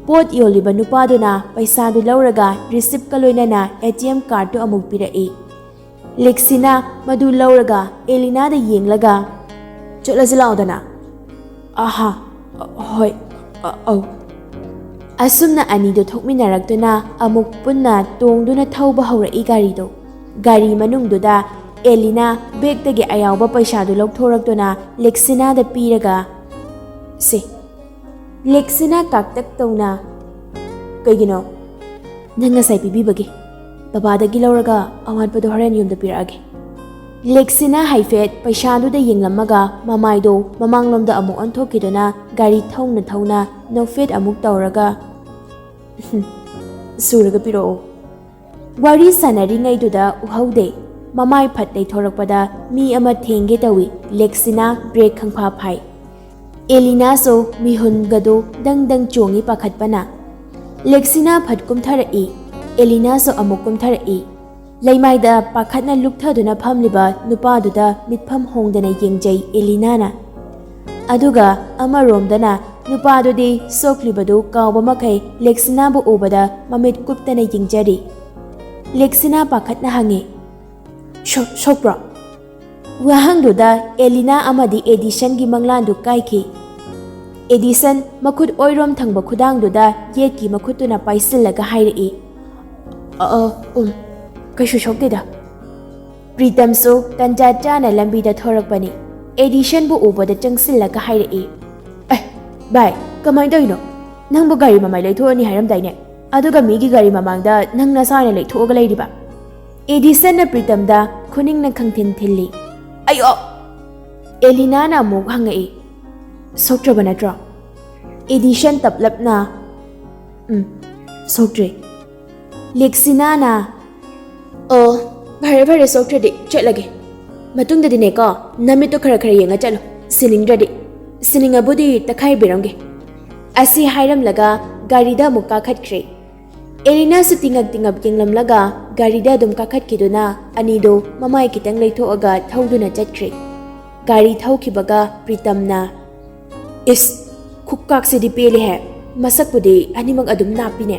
ꯄꯣꯠ ꯌꯣꯜꯂꯤꯕ ꯅꯨꯄꯥꯗꯨꯅ ꯄꯩꯁꯥꯗꯨ ꯂꯧꯔꯒ ꯔꯤꯁꯤꯞꯀ ꯂꯣꯏꯅꯅ ꯑꯦ ꯇꯤ ꯑꯦꯝ ꯀꯥꯔꯗꯇꯨ ꯑꯃꯨꯛ ꯄꯤꯔꯛꯏ꯫ ꯂꯦꯛꯁꯤꯅꯥ ꯃꯗꯨ ꯂꯧꯔꯒ ꯑꯦꯂꯤꯅꯥꯗ ꯌꯦꯡꯂꯒ, "ꯆꯠꯂꯁꯤ ꯂꯥꯛꯑꯣꯗꯅ"꯫ "ꯑꯍꯥ, ꯑ, ꯍꯣꯏ, ꯑ, ꯑꯧ"꯫ ꯑꯁꯨꯝꯅ ꯑꯅꯤꯗꯨ ꯊꯣꯛꯃꯤꯟꯅꯔꯛꯇꯨꯅ ꯑꯃꯨꯛ ꯄꯨꯟꯅ ꯇꯣꯡꯗꯨꯅ ꯊꯧꯕ ꯍꯧꯔꯛꯏ ꯒꯥꯔꯤꯗꯨ꯫ ꯒꯥꯔꯤ ꯃꯅꯨꯡꯗꯨꯗ ꯑꯦꯂꯤꯅꯥ ꯕꯦꯒꯇꯒꯤ ꯑꯌꯥꯎꯕ ꯄꯩꯁꯥꯗꯨ ꯂꯧꯊꯣꯔꯛꯇꯨꯅ ꯂꯦꯛꯁꯤꯅꯥꯗ ꯄꯤꯔꯒ, "ꯁꯦ"꯫ ꯂꯦꯛꯁꯤꯅꯥ ꯀꯥꯛꯇꯛ ꯇꯧꯅ, "ꯀꯩꯒꯤꯅꯣ?" "ꯅꯪ ꯉꯁꯥꯏ ꯄꯤꯕꯤꯕꯒꯤ꯫ ꯕꯕꯥꯗꯒꯤ ꯂꯧꯔꯒ ꯑꯋꯥꯠꯄꯗꯣ ꯍꯣꯔꯦꯟ ꯌꯨꯝꯗ ꯄꯤꯔꯛꯑꯒꯦ"꯫ ꯂꯦꯛꯁꯤꯅꯥ ꯍꯥꯏꯐꯦꯠ ꯄꯩꯁꯥꯗꯨꯗ ꯌꯦꯡꯂꯝꯃꯒ ꯃꯃꯥꯏꯗꯣ ꯃꯃꯥꯡꯂꯣꯝꯗ ꯑꯃꯨꯛ ꯑꯣꯟꯊꯣꯛꯈꯤꯗꯨꯅ ꯒꯥꯔꯤ ꯊꯧꯅ ꯊꯧꯅ ꯅꯣꯛꯐꯦꯠ ꯑꯃꯨꯛ ꯇꯧꯔꯒ, "ꯁꯨꯔꯒ ꯄꯤꯔꯛꯑꯣ"꯫ ꯋꯥꯔꯤ ꯁꯥꯟꯅꯔꯤꯉꯩꯗꯨꯗ ꯎꯍꯧꯗꯦ꯫ ꯃꯃꯥꯏ ꯐꯠ ꯂꯩꯊꯣꯔꯛꯄꯗ ꯃꯤ ꯑꯃ ꯊꯦꯡꯒꯦ ꯇꯧꯏ꯫ ꯂꯦꯛꯁꯤꯅꯥ ꯕ꯭ꯔꯦꯛ ꯈꯪꯐꯥ ꯐꯥꯏ꯫ ꯑꯦꯂꯤꯅꯥꯁꯨ ꯃꯤꯍꯨꯟꯒꯗꯨ ꯗꯪ ꯗꯪ ꯆꯣꯡꯏ ꯄꯥꯈꯠꯄꯅ꯫ ꯂꯦꯛꯁꯤꯅꯥ ꯐꯠ ꯀꯨꯝꯊꯔꯛꯏ꯫ ꯑꯦꯂꯤꯅꯥꯁꯨ ꯑꯃꯨꯛ ꯀꯨꯝꯊꯔꯛꯏ꯫ ꯂꯩꯃꯥꯏꯗ ꯄꯥꯈꯠꯅ ꯂꯨꯞꯊꯗꯨꯅ ꯐꯝꯂꯤꯕ ꯅꯨꯄꯥꯗꯨꯗ ꯃꯤꯠꯐꯝ ꯍꯣꯡꯗꯅ ꯌꯦꯡꯖꯩ ꯑꯦꯂꯤꯅꯥꯅ꯫ ꯑꯗꯨꯒ ꯑꯃꯔꯣꯝꯗꯅ ꯅꯨꯄꯥꯗꯨꯗꯤ ꯁꯣꯛꯂꯤꯕꯗꯨ ꯀꯥꯎꯕ ꯃꯈꯩ ꯂꯦꯛꯁꯤꯅꯥꯕꯨ ꯎꯕꯗ ꯃꯃꯤꯠ ꯀꯨꯞꯇꯅ ꯌꯦꯡꯖꯔꯤ꯫ ꯂꯦꯛꯁꯤꯅꯥ ꯄꯥꯈꯠꯅ ꯍꯪꯉꯤ, "ꯁꯣ-, ꯁꯣꯛꯄ꯭ꯔꯣ?" ꯋꯥꯍꯪꯗꯨꯗ ꯑꯦꯂꯤꯅꯥ ꯑꯃꯗꯤ ꯑꯦꯗꯤꯁꯟꯒꯤ ꯃꯪꯂꯥꯟꯗꯨ ꯀꯥꯏꯈꯤ꯫ ꯑꯦꯗꯤꯁꯟ ꯃꯈꯨꯠ ꯑꯣꯏꯔꯣꯝ ꯊꯪꯕ ꯈꯨꯗꯥꯡꯗꯨꯗ ꯌꯦꯠꯀꯤ ꯃꯈꯨꯠꯇꯨꯅ ꯄꯥꯏꯁꯤꯜꯂꯒ ꯍꯥꯏꯔꯛꯏ, "ꯑ, ꯑ, ꯎꯝ, ꯀꯩꯁꯨ ꯁꯣꯛꯇꯦꯗ꯫" ꯄ꯭ꯔꯤꯇꯝꯁꯨ ꯇꯟꯖꯥ ꯆꯥꯅ ꯂꯝꯕꯤꯗ ꯊꯣꯔꯛꯄꯅꯤ꯫ ꯑꯦꯗꯤꯁꯟꯕꯨ ꯎꯕꯗ ꯆꯪꯁꯤꯜꯂꯒ ꯍꯥꯏꯔꯛꯏ, "ꯑꯦ, ꯚꯥꯏ, ꯀꯃꯥꯏꯅ ꯇꯧꯔꯤꯅꯣ? ꯅꯪꯕꯨ ꯒꯥꯔꯤ ꯃꯃꯥꯏ ꯂꯩꯊꯣꯛꯑꯅꯤ ꯍꯥꯏꯔꯝꯗꯥꯏꯅꯦ? ꯑꯗꯨꯒ ꯃꯤꯒꯤ ꯒꯥꯔꯤ ꯃꯃꯥꯡꯗ ꯅꯪ ꯅꯁꯥꯅ ꯂꯩꯊꯣꯛꯑꯒ ꯂꯩꯔꯤꯕ?" ꯑꯦꯗꯤꯁꯟꯅ ꯄ꯭ꯔꯤꯇꯝꯗ ꯈꯨꯅꯤꯡꯅ ꯈꯪꯊꯤꯟ ꯊꯤꯜꯂꯤ꯫ "ꯑꯌꯣ!" ꯑꯦꯂꯤꯅꯥꯅ ꯑꯃꯨꯛ ꯍꯪꯉꯛꯏ, "ꯁꯣꯛꯇ꯭ꯔꯕ ꯅꯠꯇ꯭ꯔꯣ?" ꯑꯦꯗꯤꯁꯟ ꯇꯞꯂꯞꯅ, "ꯎꯝ, ꯁꯣꯛꯇ꯭ꯔꯦ꯫" ꯂꯦꯛꯁꯤꯅꯥꯅ, "ꯑꯣ, ꯐꯔꯦ ꯐꯔꯦ, ꯁꯣꯛꯇ꯭ꯔꯗꯤ ꯆꯠꯂꯒꯦ꯫ ꯃꯇꯨꯡꯗꯗꯤꯅꯦꯀꯣ, ꯅꯃꯤꯠꯇꯣ ꯈꯔ ꯈꯔ ꯌꯦꯡꯉ ꯆꯠꯂꯨ꯫ ꯁꯤꯅꯤꯡꯗ꯭ꯔꯗꯤ, ꯁꯤꯅꯤꯡꯉꯕꯨꯗꯤ ꯇꯛꯈꯥꯏꯕꯤꯔꯝꯒꯦ꯫" ꯑꯁꯤ ꯍꯥꯏꯔꯝꯂꯒ ꯒꯥꯔꯤꯗ ꯑꯃꯨꯛ ꯀꯥꯈꯠꯈ꯭ꯔꯦ꯫ ꯑꯦꯂꯤꯅꯥꯁꯨ ꯇꯤꯉꯛ ꯇꯤꯉꯛ ꯌꯦꯡꯂꯝꯂꯒ ꯒꯥꯔꯤꯗ ꯑꯗꯨꯝ ꯀꯥꯈꯠꯈꯤꯗꯨꯅ ꯑꯅꯤꯗꯣ ꯃꯃꯥꯏ ꯈꯤꯇꯪ ꯂꯩꯊꯣꯛꯑꯒ ꯊꯧꯗꯨꯅ ꯆꯠꯈ꯭ꯔꯦ꯫ ꯒꯥꯔꯤ ꯊꯧꯈꯤꯕꯒ ꯄ꯭ꯔꯤꯇꯝꯅ, "ꯏꯁ, ꯈꯨꯀꯥꯛꯁꯤꯗꯤ ꯄꯦꯜꯂꯦꯍꯦ꯫ ꯃꯁꯛꯄꯨꯗꯤ ꯑꯅꯤꯃꯛ ꯑꯗꯨꯝ ꯅꯥꯞꯄꯤꯅꯦ꯫"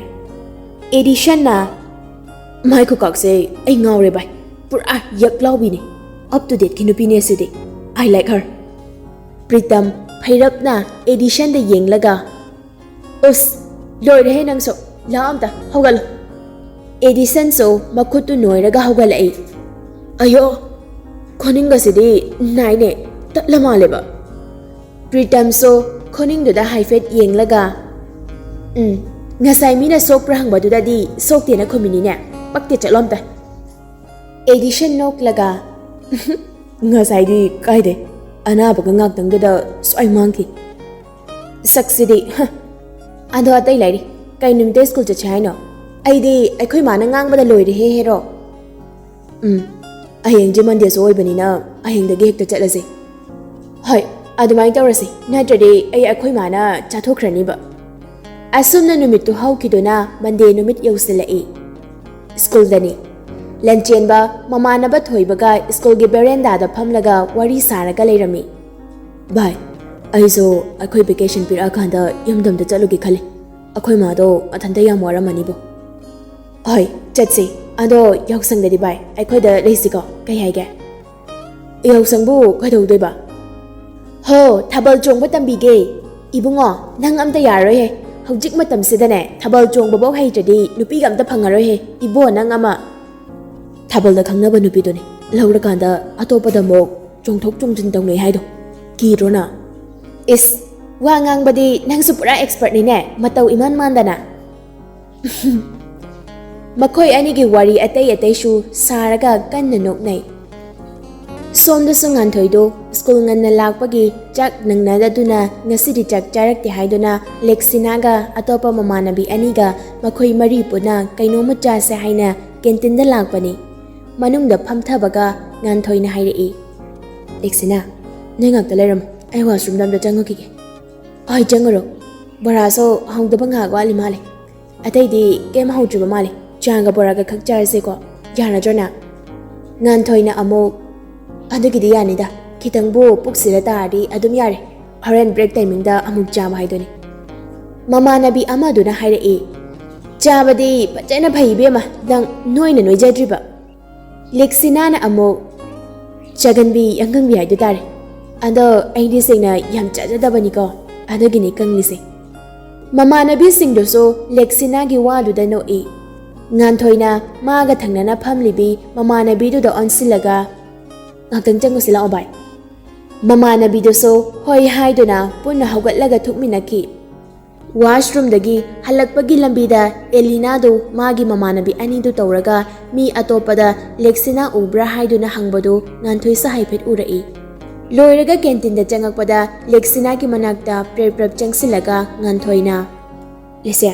ꯑꯦꯗꯤꯁꯟꯅ, "ꯃꯥꯏ ꯈꯨꯀꯥꯛꯁꯦ ꯑꯩ ꯉꯥꯎꯔꯦ ꯚꯥꯏ꯫ ꯄꯨꯔꯥ ꯌꯛ ꯂꯥꯎꯕꯤꯅꯦ꯫ Up to dateꯀꯤ ꯅꯨꯄꯤꯅꯦ ꯁꯤꯗꯤ꯫ I like her꯫" ꯄ꯭ꯔꯤꯇꯝ ꯐꯩꯔꯞꯅ ꯑꯦꯗꯤꯁꯟꯗ ꯌꯦꯡꯂꯒ, "ꯎꯁ, ꯂꯣꯏꯔꯦꯍꯦ ꯅꯪꯁꯨ꯫ ꯂꯥꯛꯑꯣ ꯑꯝꯇ, ꯍꯧꯒꯠꯂꯣ꯫" ꯑꯦꯗꯤꯁꯟꯁꯨ ꯃꯈꯨꯠꯇꯨ ꯅꯣꯏꯔꯒ ꯍꯧꯒꯠꯂꯛꯏ꯫ "ꯑꯌꯣ, ꯈꯣꯅꯤꯡꯒꯁꯤꯗꯤ ꯅꯥꯏꯅꯦ, ꯇꯠꯂ ꯃꯥꯜꯂꯦꯕ꯫" ꯄ꯭ꯔꯤꯇꯝꯁꯨ ꯈꯣꯅꯤꯡꯗꯨꯗ ꯍꯥꯏꯐꯦꯠ ꯌꯦꯡꯂꯒ, "ꯎꯝ, ꯉꯁꯥꯏ ꯃꯤꯅ ꯁꯣꯛꯄ꯭ꯔꯥ ꯍꯪꯕꯗꯨꯗꯗꯤ ꯁꯣꯛꯇꯦꯅ ꯈꯨꯝꯃꯤꯅꯤꯅꯦ꯫ ꯄꯛꯇꯦ, ꯆꯠꯂꯣ ꯑꯝꯇ꯫" ꯑꯦꯗꯤꯁꯟ ꯅꯣꯛꯂꯒ, "ꯉꯁꯥꯏꯗꯤ ꯀꯥꯏꯗꯦ, ꯑꯅꯥꯕꯒ ꯉꯥꯛꯇꯪꯗꯨꯗ ꯁ꯭ꯋꯥꯏ ꯃꯥꯡꯈꯤ꯫ ꯁꯛꯁꯤꯗꯤ, ꯍ꯫ ꯑꯗꯣ ꯑꯇꯩ ꯂꯩꯔꯤ, ꯀꯩ ꯅꯨꯃꯤꯠꯇ ꯁ꯭ꯀꯨꯜ ꯆꯠꯁꯦ ꯍꯥꯏꯅꯣ? ꯑꯩꯗꯤ ꯑꯩꯈꯣꯏ ꯃꯥꯅ ꯉꯥꯡꯕꯗ ꯂꯣꯏꯔꯦꯍꯦ, ꯍꯦꯔꯣ꯫" "ꯎꯝ, ꯍꯌꯦꯡꯁꯦ ꯃꯟꯗꯦꯁꯨ ꯑꯣꯏꯕꯅꯤꯅ ꯍꯌꯦꯡꯗꯒꯤ ꯍꯦꯛꯇ ꯆꯠꯂꯁꯦ꯫" "ꯍꯣꯏ, ꯑꯗꯨꯃꯥꯏꯅ ꯇꯧꯔꯁꯤ, ꯅꯠꯇ꯭ꯔꯗꯤ ꯑꯩ ꯑꯩꯈꯣꯏ ꯃꯥꯅ ꯆꯥꯊꯣꯛꯈ꯭ꯔꯅꯤꯕ꯫" ꯑꯁꯨꯝꯅ ꯅꯨꯃꯤꯠꯇꯨ ꯍꯧꯈꯤꯗꯨꯅ ꯃꯟꯗꯦ ꯅꯨꯃꯤꯠ ꯌꯧꯁꯤꯜꯂꯛꯏ꯫ ꯁ꯭ꯀꯨꯜꯗꯅꯤ꯫ ꯂꯟꯆꯦꯟꯕ ꯃꯃꯥꯟꯅꯕ ꯊꯣꯏꯕꯒ ꯁ꯭ꯀꯨꯜꯒꯤ ꯕꯦꯔꯦꯟꯗꯥꯗ ꯐꯝꯂꯒ ꯋꯥꯔꯤ ꯁꯥꯔꯒ ꯂꯩꯔꯝꯃꯤ꯫ "ꯚꯥꯏ, ꯑꯩꯁꯨ ꯑꯩꯈꯣꯏ ꯚꯦꯀꯦꯁꯟ ꯄꯤꯔꯛꯑꯀꯥꯟꯗ ꯌꯨꯝꯗ ꯑꯝꯇ ꯆꯠꯂꯨꯒꯦ ꯈꯜꯂꯤ꯫ ꯑꯩꯈꯣꯏ ꯃꯥꯗꯣ ꯃꯊꯟꯇ ꯌꯥꯝ ꯋꯥꯔꯝꯃꯅꯤꯕꯣ꯫" "ꯍꯣꯏ, ꯆꯠꯁꯤ꯫ ꯑꯗꯣ ꯌꯥꯎꯁꯪꯗꯗꯤ ꯚꯥꯏ, ꯑꯩꯈꯣꯏꯗ ꯂꯩꯁꯤꯀꯣ, ꯀꯩ ꯍꯥꯏꯒꯦ?" "ꯌꯥꯎꯁꯪꯕꯨ ꯀꯩꯗꯧꯗꯣꯏꯕ?" "ꯍꯣ, ꯊꯥꯕꯜ ꯆꯣꯡꯕ ꯇꯝꯕꯤꯒꯦ꯫" "ꯏꯕꯨꯡꯉꯣ, ꯅꯪ ꯑꯝꯇ ꯌꯥꯔꯔꯣꯏꯍꯦ꯫ ꯍꯧꯖꯤꯛ ꯃꯇꯝꯁꯤꯗꯅꯦ, ꯊꯥꯕꯜ ꯆꯣꯡꯕꯐꯧ ꯍꯩꯇ꯭ꯔꯗꯤ ꯅꯨꯄꯤꯒ ꯑꯝꯇ ꯐꯪꯉꯔꯣꯏꯍꯦ, ꯏꯕꯣ, ꯅꯪ ꯑꯃ꯫" "ꯊꯥꯕꯜꯗ ꯈꯪꯅꯕ ꯅꯨꯄꯤꯗꯨꯅꯤ, ꯂꯧꯔꯀꯥꯟꯗ ꯑꯇꯣꯞꯄꯗ ꯑꯃꯨꯛ ꯆꯣꯡꯊꯣꯛ ꯆꯣꯡꯁꯤꯟ ꯇꯧꯅꯩ ꯍꯥꯏꯗꯣ꯫ ꯀꯤꯗ꯭ꯔꯣ ꯅꯪ?" "ꯏꯁ, ꯋꯥ ꯉꯥꯡꯕꯗꯤ ꯅꯪꯁꯨ ꯄꯨꯔꯥ ꯑꯦꯛꯁꯄꯔꯠꯅꯤꯅꯦ, ꯃꯇꯧ ꯏꯃꯥꯟ ꯃꯥꯟꯗꯅ꯫" ꯃꯈꯣꯏ ꯑꯅꯤꯒꯤ ꯋꯥꯔꯤ ꯑꯇꯩ ꯑꯇꯩꯁꯨ ꯁꯥꯔꯒ ꯀꯟꯅ ꯅꯣꯛꯅꯩ꯫ ꯁꯣꯝꯗꯁꯨ ꯉꯥꯟꯊꯣꯏꯗꯣ ꯁ꯭ꯀꯨꯜ ꯉꯟꯅ ꯂꯥꯛꯄꯒꯤ ꯆꯥꯛ ꯅꯪꯅꯗꯗꯨꯅ ꯉꯁꯤꯗꯤ ꯆꯥꯛ ꯆꯥꯔꯛꯇꯦ ꯍꯥꯏꯗꯨꯅ ꯂꯦꯛꯁꯤꯅꯥꯒ ꯑꯇꯣꯞꯄ ꯃꯃꯥꯟꯅꯕꯤ ꯑꯅꯤꯒ ꯃꯈꯣꯏ ꯃꯔꯤ ꯄꯨꯟꯅ ꯀꯩꯅꯣꯝꯃ ꯆꯥꯁꯦ ꯍꯥꯏꯅ ꯀꯦꯟꯇꯤꯟꯗ ꯂꯥꯛꯄꯅꯤ꯫ ꯃꯅꯨꯡꯗ ꯐꯝꯊꯕꯒ ꯉꯥꯟꯊꯣꯏꯅ ꯍꯥꯏꯔꯛꯏ, "ꯂꯦꯛꯁꯤꯅꯥ, ꯅꯪ ꯉꯥꯛꯇ ꯂꯩꯔꯝꯃꯣ, ꯑꯩ ꯋꯥꯁꯔꯨꯝꯗ ꯑꯝꯇ ꯆꯪꯉꯨꯈꯤꯒꯦ꯫" "ꯍꯣꯏ, ꯆꯪꯉꯨꯔꯣ꯫ ꯕꯣꯔꯥꯁꯨ ꯍꯧꯗꯕ ꯉꯥꯏꯍꯥꯛ ꯋꯥꯠꯂꯤ ꯃꯥꯜꯂꯦ꯫ ꯑꯇꯩꯗꯤ ꯀꯩꯝ ꯍꯧꯗ꯭ꯔꯤꯕ ꯃꯥꯜꯂꯦ꯫ ꯆꯥꯒ ꯕꯣꯔꯥꯒ ꯈꯛ ꯆꯥꯔꯁꯦꯀꯣ, ꯌꯥꯔꯗ꯭ꯔꯣ ꯅꯪ?" ꯉꯥꯟꯊꯣꯏꯅ ꯑꯃꯨꯛ, "ꯑꯗꯨꯒꯤꯗꯤ ꯌꯥꯅꯤꯗ, ꯈꯤꯇꯪꯕꯨ ꯄꯨꯛ ꯁꯤꯔ ꯇꯥꯔꯗꯤ ꯑꯗꯨꯝ ꯌꯥꯔꯦ꯫ ꯍꯣꯔꯦꯟ ꯕ꯭ꯔꯦꯛ ꯇꯥꯏꯃꯤꯡꯗ ꯑꯃꯨꯛ ꯆꯥꯕ ꯍꯥꯏꯗꯨꯅꯤ꯫" ꯃꯃꯥꯟꯅꯕꯤ ꯑꯃꯗꯨꯅ ꯍꯥꯏꯔꯛꯏ, "ꯆꯥꯕꯗꯤ ꯐꯖꯅ ꯐꯩ ꯏꯕꯦꯝꯃ, ꯅꯪ ꯅꯣꯏꯅ ꯅꯣꯏꯖꯗ꯭ꯔꯤꯕ꯫" ꯂꯦꯛꯁꯤꯅꯥꯅ ꯑꯃꯨꯛ, "ꯆꯒꯟꯕꯤ ꯑꯉꯪꯕꯤ ꯍꯥꯏꯗꯨ ꯇꯥꯔꯦ꯫ ꯑꯗꯣ ꯑꯩꯗꯤ ꯁꯦꯡꯅ ꯌꯥꯝ ꯆꯥꯖꯗꯕꯅꯤꯀꯣ, ꯑꯗꯨꯒꯤꯅꯤ ꯀꯪꯂꯤꯁꯦ꯫" ꯃꯃꯥꯟꯅꯕꯤꯁꯤꯡꯗꯨꯁꯨ ꯂꯦꯛꯁꯤꯅꯥꯒꯤ ꯋꯥꯗꯨꯗ ꯅꯣꯛꯏ꯫ ꯉꯥꯟꯊꯣꯏꯅ ꯃꯥꯒ ꯊꯪꯅꯅ ꯐꯝꯂꯤꯕꯤ ꯃꯃꯥꯟꯅꯕꯤꯗꯨꯗ ꯑꯣꯟꯁꯤꯜꯂꯒ, "ꯉꯥꯛꯇꯪ ꯆꯪꯉꯨꯁꯤ ꯂꯥꯛꯑꯣ ꯚꯥꯏ꯫" ꯃꯃꯥꯟꯅꯕꯤꯗꯨꯁꯨ ꯍꯣꯏ ꯍꯥꯏꯗꯨꯅ ꯄꯨꯟꯅ ꯍꯧꯒꯠꯂꯒ ꯊꯣꯛꯃꯤꯟꯅꯈꯤ꯫ ꯋꯥꯁꯔꯨꯝꯗꯒꯤ ꯍꯜꯂꯛꯄꯒꯤ ꯂꯝꯕꯤꯗ ꯑꯦꯂꯤꯅꯥꯗꯨ ꯃꯥꯒꯤ ꯃꯃꯥꯟꯅꯕꯤ ꯑꯅꯤꯗꯨ ꯇꯧꯔꯒ ꯃꯤ ꯑꯇꯣꯞꯄꯗ ꯂꯦꯛꯁꯤꯅꯥ ꯎꯕ꯭ꯔꯥ ꯍꯥꯏꯗꯨꯅ ꯍꯪꯕꯗꯨ ꯉꯥꯟꯊꯣꯏꯁꯨ ꯍꯥꯏꯐꯦꯠ ꯎꯔꯛꯏ꯫ ꯂꯣꯏꯔꯒ ꯀꯦꯟꯇꯤꯟꯗ ꯆꯪꯉꯛꯄꯗ ꯂꯦꯛꯁꯤꯅꯥꯒꯤ ꯃꯅꯥꯛꯇ ꯄ꯭ꯔꯦꯞ ꯄ꯭ꯔꯦꯞ ꯆꯪꯁꯤꯜꯂꯒ ꯉꯥꯟꯊꯣꯏꯅ, "ꯂꯦꯁꯦ,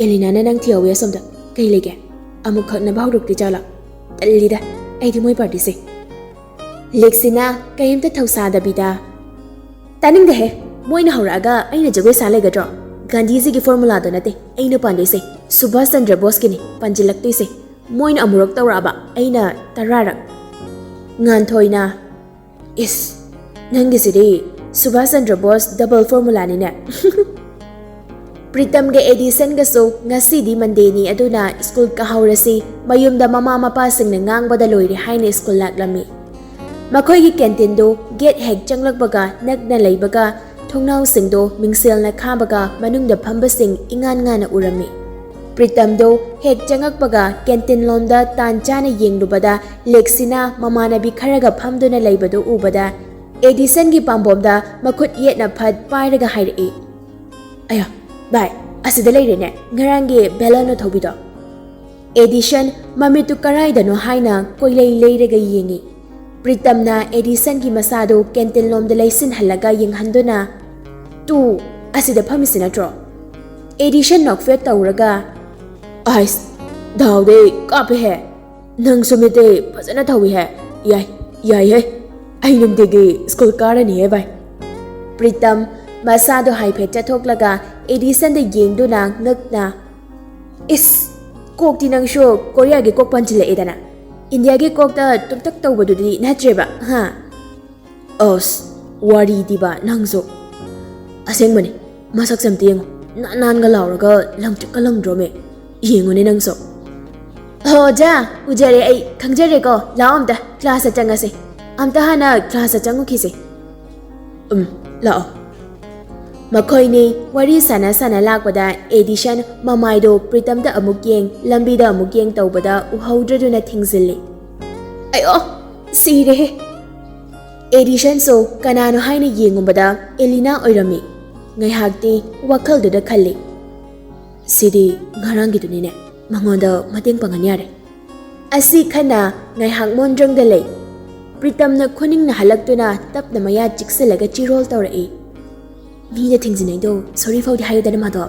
ꯑꯦꯂꯤꯅꯥꯅ ꯅꯪ ꯊꯤꯍꯧꯋꯦ ꯑꯁꯣꯝꯗ꯫ ꯀꯩ ꯂꯩꯒꯦ? ꯑꯃꯨꯛ ꯈꯠꯅꯕ ꯍꯧꯔꯛꯇ꯭ꯔꯤ ꯖꯥꯠꯂꯥ? ꯇꯜꯂꯤꯗ ꯑꯩꯗꯤ ꯃꯣꯏ ꯄꯥꯔꯇꯤꯁꯦ꯫" ꯂꯦꯛꯁꯤꯅꯥ ꯀꯔꯤꯝꯇ ꯊꯧꯁꯥꯗꯕꯤꯗ, "ꯇꯥꯅꯤꯡꯗꯦꯍꯦ, ꯃꯣꯏꯅ ꯍꯧꯔꯛꯑꯒ ꯑꯩꯅ ꯖꯒꯣꯏ ꯁꯥ ꯂꯩꯒꯗ꯭ꯔꯣ? ꯒꯥꯟꯙꯤꯖꯤꯒꯤ ꯐꯣꯔꯃꯨꯂꯥꯗꯣ ꯅꯠꯇꯦ ꯑꯩꯅ ꯄꯥꯟꯗꯣꯏꯁꯦ, ꯁꯨꯚꯥꯁ ꯆꯟꯗ꯭ꯔ ꯕꯣꯁꯀꯤꯅꯤ ꯄꯥꯟꯁꯤꯜꯂꯛꯇꯣꯏꯁꯦ꯫ ꯃꯣꯏꯅ ꯑꯃꯨꯔꯛ ꯇꯧꯔꯛꯑꯕ, ꯑꯩꯅ ꯇꯔꯥꯔꯛ꯫ ꯉꯥꯟꯊꯣꯏꯅ, "ꯏꯁ, ꯅꯪꯒꯤꯁꯤꯗꯤ ꯁꯨꯚꯥꯁ ꯆꯟꯗ꯭ꯔ ꯕꯣꯁ ꯗꯕꯜ ꯐꯣꯔꯃꯨꯂꯥꯅꯤꯅꯦ꯫" ꯄ꯭ꯔꯤꯇꯝꯒ ꯑꯦꯗꯤꯁꯟꯒꯁꯨ ꯉꯁꯤꯗꯤ ꯃꯟꯗꯦꯅꯤ, ꯑꯗꯨꯅ ꯁ꯭ꯀꯨꯜ ꯀꯥꯍꯧꯔꯁꯤ, ꯃꯌꯨꯝꯗ ꯃꯃꯥ ꯃꯄꯥꯁꯤꯡꯅ ꯉꯥꯡꯕꯗ ꯂꯣꯏꯔꯦ ꯍꯥꯏꯅ ꯁ꯭ꯀꯨꯜ ꯂꯥꯛꯂꯝꯃꯤ꯫ ꯃꯈꯣꯏꯒꯤ ꯀꯦꯟꯇꯤꯟꯗꯨ ꯒꯦꯠ ꯍꯦꯛ ꯆꯪꯂꯛꯄꯒ ꯅꯛꯅ ꯂꯩꯕꯒ, ꯊꯣꯡꯅꯥꯎꯁꯤꯡꯗꯣ ꯃꯤꯡꯁꯦꯜꯅ ꯈꯥꯕꯒ ꯃꯅꯨꯡꯗ ꯐꯝꯕꯁꯤꯡ ꯏꯉꯥꯟ ꯉꯥꯟꯅ ꯎꯔꯝꯃꯤ꯫ ꯄ꯭ꯔꯤꯇꯝꯗꯣ ꯍꯦꯛ ꯆꯪꯉꯛꯄꯒ ꯀꯦꯟꯇꯤꯟ ꯂꯣꯝꯗ ꯇꯥꯟ ꯆꯥꯅ ꯌꯦꯡꯂꯨꯕꯗ ꯂꯦꯛꯁꯤꯅꯥ ꯃꯃꯥꯟꯅꯕꯤ ꯈꯔꯒ ꯐꯝꯗꯨꯅ ꯂꯩꯕꯗꯨ ꯎꯕꯗ ꯑꯦꯗꯤꯁꯟꯒꯤ ꯄꯥꯝꯕꯣꯝꯗ ꯃꯈꯨꯠ ꯌꯦꯠꯅ ꯐꯠ ꯄꯥꯏꯔꯒ ꯍꯥꯏꯔꯛꯏ, "ꯑꯌꯥ, ꯚꯥꯏ, ꯑꯁꯤꯗ ꯂꯩꯔꯦꯅꯦ, ꯉꯔꯥꯡꯒꯤ ꯕꯦꯂꯣꯅꯣ ꯊꯧꯕꯤꯗꯣ꯫" ꯑꯦꯗꯤꯁꯟ ꯃꯃꯤꯠꯇꯨ ꯀꯔꯥꯏꯗꯅꯣ ꯍꯥꯏꯅ ꯀꯣꯏꯂꯩ ꯂꯩꯔꯒ ꯌꯦꯡꯉꯤ꯫ ꯄ꯭ꯔꯤꯇꯝꯅ ꯑꯦꯗꯤꯁꯟꯒꯤ ꯃꯁꯥꯗꯨ ꯀꯦꯟꯇꯤꯟ ꯂꯣꯝꯗ ꯂꯩꯁꯤꯟꯍꯜꯂꯒ ꯌꯦꯡꯍꯟꯗꯨꯅ, "ꯇꯨ, ꯑꯁꯤꯗ ꯐꯝꯃꯤꯁꯤ ꯅꯠꯇ꯭ꯔꯣ?" ꯑꯦꯗꯤꯁꯟ ꯅꯣꯛꯐꯦꯠ ꯇꯧꯔꯒ, "ꯑꯥꯏꯁ, ꯗꯥꯎꯗꯤ ꯀꯥꯞꯄꯦꯍꯦ꯫ ꯅꯪꯁꯨ ꯃꯤꯠꯇꯤ ꯐꯖꯅ ꯊꯧꯏꯍꯦ꯫ ꯌꯥꯏ, ꯌꯥꯏꯍꯦ꯫ ꯑꯩ ꯅꯨꯡꯇꯤꯒꯤ ꯁ꯭ꯀꯨꯜ ꯀꯥꯔꯅꯤꯍꯦ ꯚꯥꯏ꯫" ꯄ꯭ꯔꯤꯇꯝ ꯃꯁꯥꯗꯣ ꯍꯥꯏꯐꯦꯠ ꯆꯠꯊꯣꯛꯂꯒ ꯑꯦꯗꯤꯁꯟꯗ ꯌꯦꯡꯗꯨꯅ ꯉꯛꯅ, "ꯏꯁ, ꯀꯣꯛꯇꯤ ꯅꯪꯁꯨ ꯀꯣꯔꯤꯌꯥꯒꯤ ꯀꯣꯛ ꯄꯥꯟꯁꯤꯜꯂꯛꯑꯦꯗꯅ꯫ ꯏꯟꯗꯤꯌꯥꯒꯤ ꯀꯣꯛꯇ ꯇꯨꯝꯇꯛ ꯇꯧꯕꯗꯨꯗꯤ ꯅꯠꯇ꯭ꯔꯦꯕ, ꯍꯥ?" "ꯑꯁ, ꯋꯥꯔꯤꯗꯤꯕ ꯅꯪꯁꯨ꯫ ꯑꯁꯦꯡꯕꯅꯤ, ꯃꯁꯛꯁꯦ ꯑꯝꯇ ꯌꯦꯡꯉꯣ꯫ ꯅꯥꯟ ꯅꯥꯟꯒ ꯂꯥꯎꯔꯒ ꯂꯪꯇ꯭ꯔꯤꯛꯀ ꯂꯪꯗ꯭ꯔꯣꯃꯦ꯫ ꯌꯦꯡꯉꯨꯅꯦ ꯅꯪꯁꯨ꯫" "ꯍꯣ, ꯑꯣꯖꯥ, ꯎꯖꯔꯦ ꯑꯩ, ꯈꯪꯖꯔꯦꯀꯣ꯫ ꯂꯥꯛꯑꯣ ꯑꯝꯇ ꯀ꯭ꯂꯥꯁꯇ ꯆꯪꯉꯁꯦ꯫ ꯑꯝꯇ ꯍꯥꯟꯅ ꯀ꯭ꯂꯥꯁꯇ ꯆꯪꯉꯨꯈꯤꯁꯦ꯫" "ꯎꯝ, ꯂꯥꯛꯑꯣ꯫" ꯃꯈꯣꯏꯅꯤ ꯋꯥꯔꯤ ꯁꯥꯟꯅ ꯁꯥꯟꯅ ꯂꯥꯛꯄꯗ ꯑꯦꯗꯤꯁꯟ ꯃꯃꯥꯏꯗꯣ ꯄ꯭ꯔꯤꯇꯝꯗ ꯑꯃꯨꯛ ꯌꯦꯡ, ꯂꯝꯕꯤꯗ ꯑꯃꯨꯛ ꯌꯦꯡ ꯇꯧꯕꯗ ꯎꯍꯧꯗ꯭ꯔꯗꯨꯅ ꯊꯤꯡꯖꯤꯜꯂꯤ꯫ "ꯑꯌꯣ, ꯁꯤꯔꯦꯍꯦ!" ꯑꯦꯗꯤꯁꯟꯁꯨ ꯀꯅꯥꯅꯣ ꯍꯥꯏꯅ ꯌꯦꯡꯉꯨꯕꯗ ꯑꯦꯂꯤꯅꯥ ꯑꯣꯏꯔꯝꯃꯤ꯫ ꯉꯥꯏꯍꯥꯛꯇꯤ ꯋꯥꯈꯜꯗꯨꯗ ꯈꯜꯂꯤ, "ꯁꯤꯗꯤ ꯉꯔꯥꯡꯒꯤꯗꯨꯅꯤꯅꯦ, ꯃꯉꯣꯟꯗ ꯃꯇꯦꯡ ꯄꯥꯡꯍꯟ ꯌꯥꯔꯦ꯫" ꯑꯁꯤ ꯈꯟꯅ ꯉꯥꯏꯍꯥꯛ ꯃꯣꯟꯗ꯭ꯔꯪꯗ ꯂꯩ꯫ ꯄ꯭ꯔꯤꯇꯝꯅ ꯈꯨꯅꯤꯡꯅ ꯍꯜꯂꯛꯇꯨꯅ ꯇꯞꯅ ꯃꯌꯥ ꯆꯤꯛꯁꯤꯜꯂꯒ ꯆꯤꯔꯣꯜ ꯇꯧꯔꯛꯏ꯫ "ꯃꯤꯅ ꯊꯤꯡꯖꯤꯟꯅꯩꯗꯣ ꯁꯣꯔꯤ ꯐꯥꯎꯗꯤ ꯍꯥꯏꯌꯨꯗꯅ, ꯃꯥꯗꯣ꯫"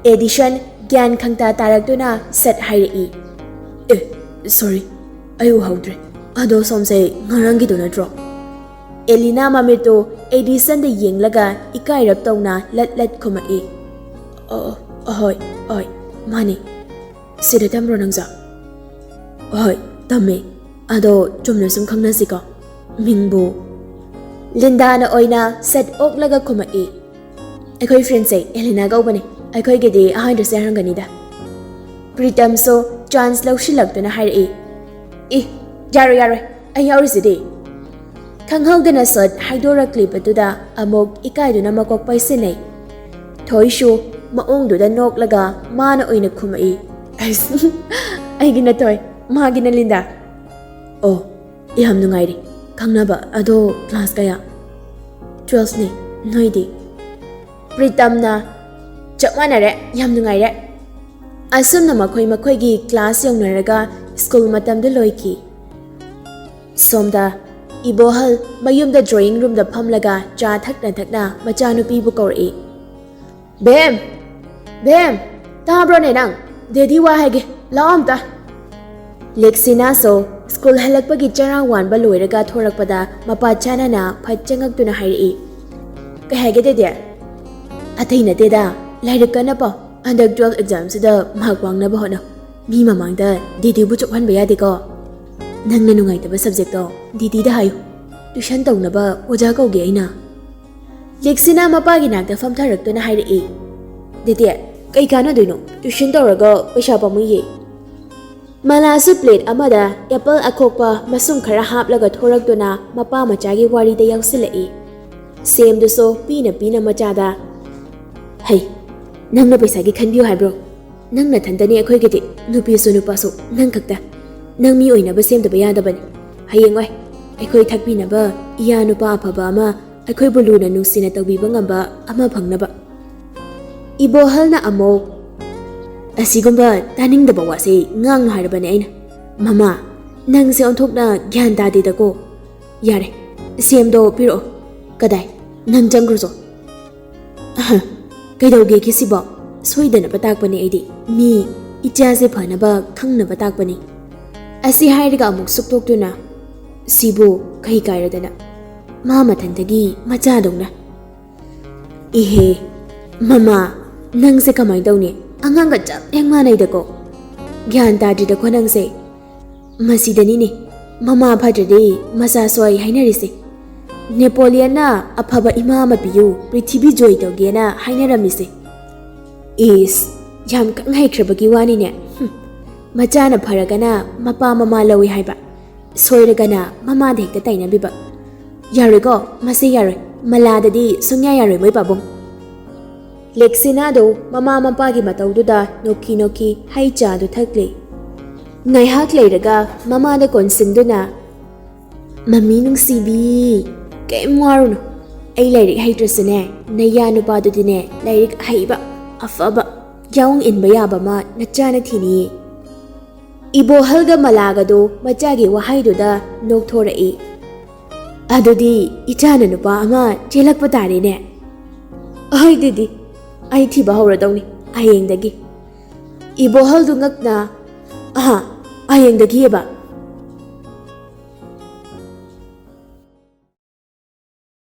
ꯑꯦꯗꯤꯁꯟ ꯒ꯭ꯌꯥꯟ ꯈꯪꯇꯥ ꯇꯥꯔꯛꯇꯨꯅ ꯁꯠ ꯍꯥꯏꯔꯛꯏ, "ꯑꯦ, ꯁꯣꯔꯤ, ꯑꯩ ꯎꯍꯧꯗ꯭ꯔꯦ꯫ ꯑꯗꯣ ꯁꯣꯝꯁꯦ ꯉꯔꯥꯡꯒꯤꯗꯣ ꯅꯠꯇ꯭ꯔꯣ?" ꯑꯦꯂꯤꯅꯥ ꯃꯃꯤꯠꯇꯨ ꯑꯦꯗꯤꯁꯟꯗ ꯌꯦꯡꯂꯒ ꯏꯀꯥꯏꯔꯞ ꯇꯧꯅ ꯂꯠ ꯂꯠ ꯈꯨꯝꯃꯛꯏ, "ꯑ, ꯑꯍꯣꯏ, ꯍꯣꯏ, ꯃꯥꯅꯤ꯫ ꯁꯤꯗ ꯊꯝꯕ꯭ꯔꯣ ꯅꯪꯁꯨ?" "ꯍꯣꯏ, ꯇꯝꯃꯦ꯫ ꯑꯗꯣ ꯆꯨꯝꯅ ꯁꯨꯝ ꯈꯪꯅꯁꯤꯀꯣ꯫ ꯃꯤꯡꯕꯨ?" ꯂꯤꯟꯗꯥꯅ ꯑꯣꯏꯅ ꯁꯠ ꯑꯣꯛꯂꯒ ꯈꯨꯝꯃꯛꯏ꯫ "ꯑꯩꯈꯣꯏ ꯐ꯭ꯔꯦꯟꯁꯦ ꯑꯦꯂꯤꯅꯥ ꯀꯧꯕꯅꯦ꯫ ꯑꯩꯈꯣꯏꯒꯤꯗꯤ ꯑꯍꯥꯟꯕꯁꯦ ꯌꯥꯔꯝꯒꯅꯤꯗ꯫" ꯄ꯭ꯔꯤꯇꯝꯁꯨ ꯆꯥꯟꯁ ꯂꯧꯁꯤꯜꯂꯛꯇꯨꯅ ꯍꯥꯏꯔꯛꯏ꯫ "ꯏ, ꯌꯥꯔꯣꯏ, ꯌꯥꯔꯣꯏ, ꯑꯩ ꯌꯥꯎꯔꯤꯁꯤꯗꯤ꯫" ꯈꯪꯍꯧꯗꯅ ꯁꯠ ꯍꯥꯏꯗꯣꯔꯛꯂꯤꯕꯗꯨꯗ ꯑꯃꯨꯛ ꯏꯀꯥꯏꯗꯨꯅ ꯃꯀꯣꯛ ꯄꯩꯁꯤꯟꯅꯩ꯫ ꯊꯣꯏꯁꯨ ꯃꯑꯣꯡꯗꯨꯗ ꯅꯣꯛꯂꯒ ꯃꯥꯅ ꯑꯣꯏꯅ ꯈꯨꯝꯃꯛꯏ꯫ "ꯑꯩꯒꯤ ꯅꯠꯇꯣꯏ, ꯃꯥꯒꯤꯅ ꯂꯤꯟꯗꯥ꯫" "ꯑꯣ, ꯌꯥꯝ ꯅꯨꯡꯉꯥꯏꯔꯦ ꯈꯪꯅꯕ꯫ ꯑꯗꯣ ꯀ꯭ꯂꯥꯁ ꯀꯌꯥ?" "ꯇꯨꯋꯦꯜꯐꯅꯦ꯫ ꯅꯣꯏꯗꯤ?" ꯄ꯭ꯔꯤꯇꯝꯅ ꯆꯞ ꯃꯥꯟꯅꯔꯦ, ꯌꯥꯝ ꯅꯨꯡꯉꯥꯏꯔꯦ꯫ ꯑꯁꯨꯝꯅ ꯃꯈꯣꯏ ꯃꯈꯣꯏꯒꯤ ꯀ꯭ꯂꯥꯁ ꯌꯧꯅꯔꯒ ꯁ꯭ꯀꯨꯜ ꯃꯇꯝꯗꯨ ꯂꯣꯏꯈꯤ꯫ ꯁꯣꯝꯗ ꯏꯕꯣꯍꯜ ꯃꯌꯨꯝꯗ ꯗ꯭ꯔꯣꯌꯤꯡ ꯔꯨꯝꯗ ꯐꯝꯂꯒ ꯆꯥ ꯊꯛꯅ ꯊꯛꯅ ꯃꯆꯥꯅꯨꯄꯤꯕꯨ ꯀꯧꯔꯛꯏ꯫ "ꯕꯦꯝ! ꯕꯦꯝ! ꯇꯥꯕ꯭ꯔꯣꯅꯦ ꯅꯪ? ꯗꯦꯗꯤ ꯋꯥ ꯍꯥꯏꯒꯦ, ꯂꯥꯛꯑꯣ ꯑꯝꯇ꯫" ꯂꯦꯛꯁꯤꯅꯥꯁꯨ ꯁ꯭ꯀꯨꯜ ꯍꯜꯂꯛꯄꯒꯤ ꯆꯔꯥ ꯋꯥꯟꯕ ꯂꯣꯏꯔꯒ ꯊꯣꯔꯛꯄꯗ ꯃꯄꯥ ꯆꯥꯅꯅ ꯐꯠ ꯆꯪꯉꯛꯇꯨꯅ ꯍꯥꯏꯔꯛꯏ꯫ "ꯀꯩ ꯍꯥꯏꯒꯦ ꯗꯦꯗꯤ?" "ꯑꯇꯩ ꯅꯠꯇꯦꯗ, ꯂꯥꯏꯔꯤꯛ ꯀꯟꯅ ꯄꯥꯎ꯫ ꯍꯟꯗꯛ ꯇꯨꯋꯦꯜꯐ ꯑꯦꯛꯖꯥꯝꯁꯤꯗ ꯃꯥꯔꯛ ꯋꯥꯡꯅꯕ ꯍꯣꯠꯅꯧ꯫ ꯃꯤ ꯃꯃꯥꯡꯗ ꯗꯦꯗꯤꯕꯨ ꯆꯣꯛꯍꯟꯕ ꯌꯥꯗꯦꯀꯣ꯫ ꯅꯪꯅ ꯅꯨꯡꯉꯥꯏꯇꯕ ꯁꯕꯖꯦꯛꯇꯣ ꯗꯦꯗꯤꯗ ꯍꯥꯏꯌꯨ꯫ ꯇ꯭ꯌꯨꯁꯟ ꯇꯧꯅꯕ ꯑꯣꯖꯥ ꯀꯧꯒꯦ ꯑꯩꯅ꯫" ꯂꯦꯛꯁꯤꯅꯥ ꯃꯄꯥꯒꯤ ꯅꯥꯛꯇ ꯐꯝꯊꯔꯛꯇꯨꯅ ꯍꯥꯏꯔꯛꯏ꯫ "ꯗꯦꯗꯤ, ꯀꯩ ꯀꯥꯟꯅꯗꯣꯏꯅꯣ? ꯇ꯭ꯌꯨꯁꯟ ꯇꯧꯔꯒ ꯄꯩꯁꯥ ꯄꯥꯝꯃꯨꯏꯌꯦ꯫" ꯃꯂꯥꯁꯨ ꯄ꯭ꯂꯦꯠ ꯑꯃꯗ ꯑꯦꯄꯜ ꯑꯈꯣꯛꯄ ꯃꯁꯨꯡ ꯈꯔ ꯍꯥꯞꯂꯒ ꯊꯣꯔꯛꯇꯨꯅ ꯃꯄꯥ ꯃꯆꯥꯒꯤ ꯋꯥꯔꯤꯗ ꯌꯥꯎꯁꯤꯜꯂꯛꯏ꯫ ꯁꯦꯝꯗꯨꯁꯨ ꯄꯤꯅ ꯄꯤꯅ ꯃꯆꯥꯗ, "ꯍꯩ, ꯅꯪꯅ ꯄꯩꯁꯥꯒꯤ ꯈꯟꯕꯤꯌꯨ ꯍꯥꯏꯕ꯭ꯔꯣ? ꯅꯪ ꯅꯊꯟꯇꯅꯤ ꯑꯩꯈꯣꯏꯒꯤꯗꯤ, ꯅꯨꯄꯤꯁꯨ ꯅꯨꯄꯥꯁꯨ ꯅꯪ ꯈꯛꯇ꯫ ꯅꯪ ꯃꯤ ꯑꯣꯏꯅꯕ ꯁꯦꯝꯗꯕ ꯌꯥꯗꯕꯅꯤ꯫ ꯍꯌꯦꯡꯋꯥꯏ ꯑꯩꯈꯣꯏ ꯊꯛꯄꯤꯅꯕ ꯏꯌꯥ ꯅꯨꯄꯥ ꯑꯐꯕ ꯑꯃ, ꯑꯩꯈꯣꯏꯕꯨ ꯂꯨꯅ ꯅꯨꯡꯁꯤꯅ ꯇꯧꯕꯤꯕ ꯉꯝꯕ ꯑꯃ ꯐꯪꯅꯕ꯫" ꯏꯕꯣꯍꯜꯅ ꯑꯃꯨꯛ, "ꯑꯁꯤꯒꯨꯝꯕ ꯇꯥꯅꯤꯡꯗꯕ ꯋꯥꯁꯦ ꯉꯥꯡꯅꯨ ꯍꯥꯏꯔꯕꯅꯦ ꯑꯩꯅ꯫ ꯃꯃꯥ, ꯅꯪꯁꯦ ꯑꯣꯟꯊꯣꯛꯅ ꯒ꯭ꯌꯥꯟ ꯇꯥꯗꯦꯗꯀꯣ꯫ ꯌꯥꯔꯦ, ꯁꯦꯝꯗꯣ ꯄꯤꯔꯛꯑꯣ꯫ ꯀꯗꯥꯏ? ꯅꯪ ꯆꯪꯈ꯭ꯔꯣꯆꯣ꯫" "ꯑꯍ, ꯀꯩꯗꯧꯒꯦꯒꯦ ꯁꯤꯕꯣ? ꯁꯣꯏꯗꯅꯕ ꯇꯥꯛꯄꯅꯦ ꯑꯩꯗꯤ꯫ ꯃꯤ ꯏꯆꯥꯁꯦ ꯐꯅꯕ ꯈꯪꯅꯕ ꯇꯥꯛꯄꯅꯤ꯫" ꯑꯁꯤ ꯍꯥꯏꯔꯒ ꯑꯃꯨꯛ ꯁꯨꯛꯇꯣꯛꯇꯨꯅ, "ꯁꯤꯕꯨ ꯀꯩ ꯀꯥꯏꯔꯗꯅ? ꯃꯥ ꯃꯊꯟꯇꯒꯤ ꯃꯆꯥꯗꯧꯅ꯫" "ꯏꯍꯦ, ꯃꯃꯥ, ꯅꯪꯁꯦ ꯀꯃꯥꯏꯅ ꯇꯧꯅꯤ? ꯑꯉꯥꯡꯒ ꯆꯞ ꯍꯦꯛ ꯃꯥꯟꯅꯩꯗꯀꯣ꯫ ꯒ꯭ꯌꯥꯟ ꯇꯥꯗ꯭ꯔꯤꯗꯀꯣ ꯅꯪꯁꯦ꯫ ꯃꯁꯤꯗꯅꯤꯅꯦ ꯃꯃꯥ ꯐꯠꯇ꯭ꯔꯗꯤ ꯃꯆꯥ ꯁꯣꯏ ꯍꯥꯏꯅꯔꯤꯁꯦ꯫ ꯅꯦꯄꯣꯂꯤꯌꯟꯅ "ꯑꯐꯕ ꯏꯃꯥ ꯑꯃ ꯄꯤꯌꯨ, ꯄ꯭ꯔꯤꯊꯤꯕꯤ ꯖꯣꯏ ꯇꯧꯒꯦꯅ" ꯍꯥꯏꯅꯔꯝꯃꯤꯁꯦ꯫ ꯏꯁ, ꯌꯥꯝ ꯀꯪ ꯍꯩꯈ꯭ꯔꯕꯒꯤ ꯋꯥꯅꯤꯅꯦ꯫ ꯍꯨꯝ, ꯃꯆꯥꯅ ꯐꯔꯒꯅ ꯃꯄꯥ ꯃꯃꯥ ꯂꯧꯏ ꯍꯥꯏꯕ, ꯁꯣꯏꯔꯒꯅ ꯃꯃꯥꯗ ꯍꯦꯛꯇ ꯇꯥꯏꯅꯕꯤꯕ꯫ ꯌꯥꯔꯣꯏꯀꯣ, ꯃꯁꯤ ꯌꯥꯔꯣꯏ꯫ ꯃꯂꯥꯗꯗꯤ ꯁꯨꯡꯌꯥ ꯌꯥꯔꯣꯏ, ꯃꯣꯏ ꯄꯥꯕꯨꯡ꯫ ꯂꯦꯛꯁꯤꯅꯥꯗꯣ ꯃꯃꯥ ꯃꯄꯥꯒꯤ ꯃꯇꯧꯗꯨꯗ ꯅꯣꯛꯈꯤ ꯅꯣꯛꯈꯤ ꯍꯩ ꯆꯥꯗꯨ ꯊꯛꯂꯦ꯫ ꯉꯥꯏꯍꯥꯛ ꯂꯩꯔꯒ ꯃꯃꯥꯗ ꯀꯣꯟꯁꯤꯟꯗꯨꯅ, "ꯃꯃꯤ ꯅꯨꯡꯁꯤꯕꯤ, ꯀꯩꯝ ꯋꯥꯔꯨꯅꯨ꯫ ꯑꯩ ꯂꯥꯏꯔꯤꯛ ꯍꯩꯇ꯭ꯔꯁꯨꯅꯦ, ꯅꯌꯥ ꯅꯨꯄꯥꯗꯨꯗꯤꯅꯦ ꯂꯥꯏꯔꯤꯛ ꯍꯩꯕ, ꯑꯐꯕ, ꯌꯥꯎꯅ ꯏꯟꯕ ꯌꯥꯕ ꯑꯃ ꯅꯆꯥꯅ ꯊꯤꯅꯤꯌꯦ"꯫ ꯏꯕꯣꯍꯜꯒ ꯃꯂꯥꯒꯗꯣ ꯃꯆꯥꯒꯤ ꯋꯥꯍꯩꯗꯨꯗ ꯅꯣꯛꯊꯣꯔꯛꯏ꯫ "ꯑꯗꯨꯗꯤ ꯏꯆꯥꯅ ꯅꯨꯄꯥ ꯑꯃ ꯆꯦꯜꯂꯛꯄ ꯇꯥꯔꯦꯅꯦ꯫ ꯑꯩꯗꯤꯗꯤ ꯑꯩ ꯊꯤꯕ ꯍꯧꯔꯗꯧꯅꯤ ꯍꯌꯦꯡꯗꯒꯤ"꯫ ꯏꯕꯣꯍꯜꯗꯨ ꯉꯛꯅ, "ꯑꯍꯥ, ꯍꯌꯦꯡꯗꯒꯤꯑꯕ?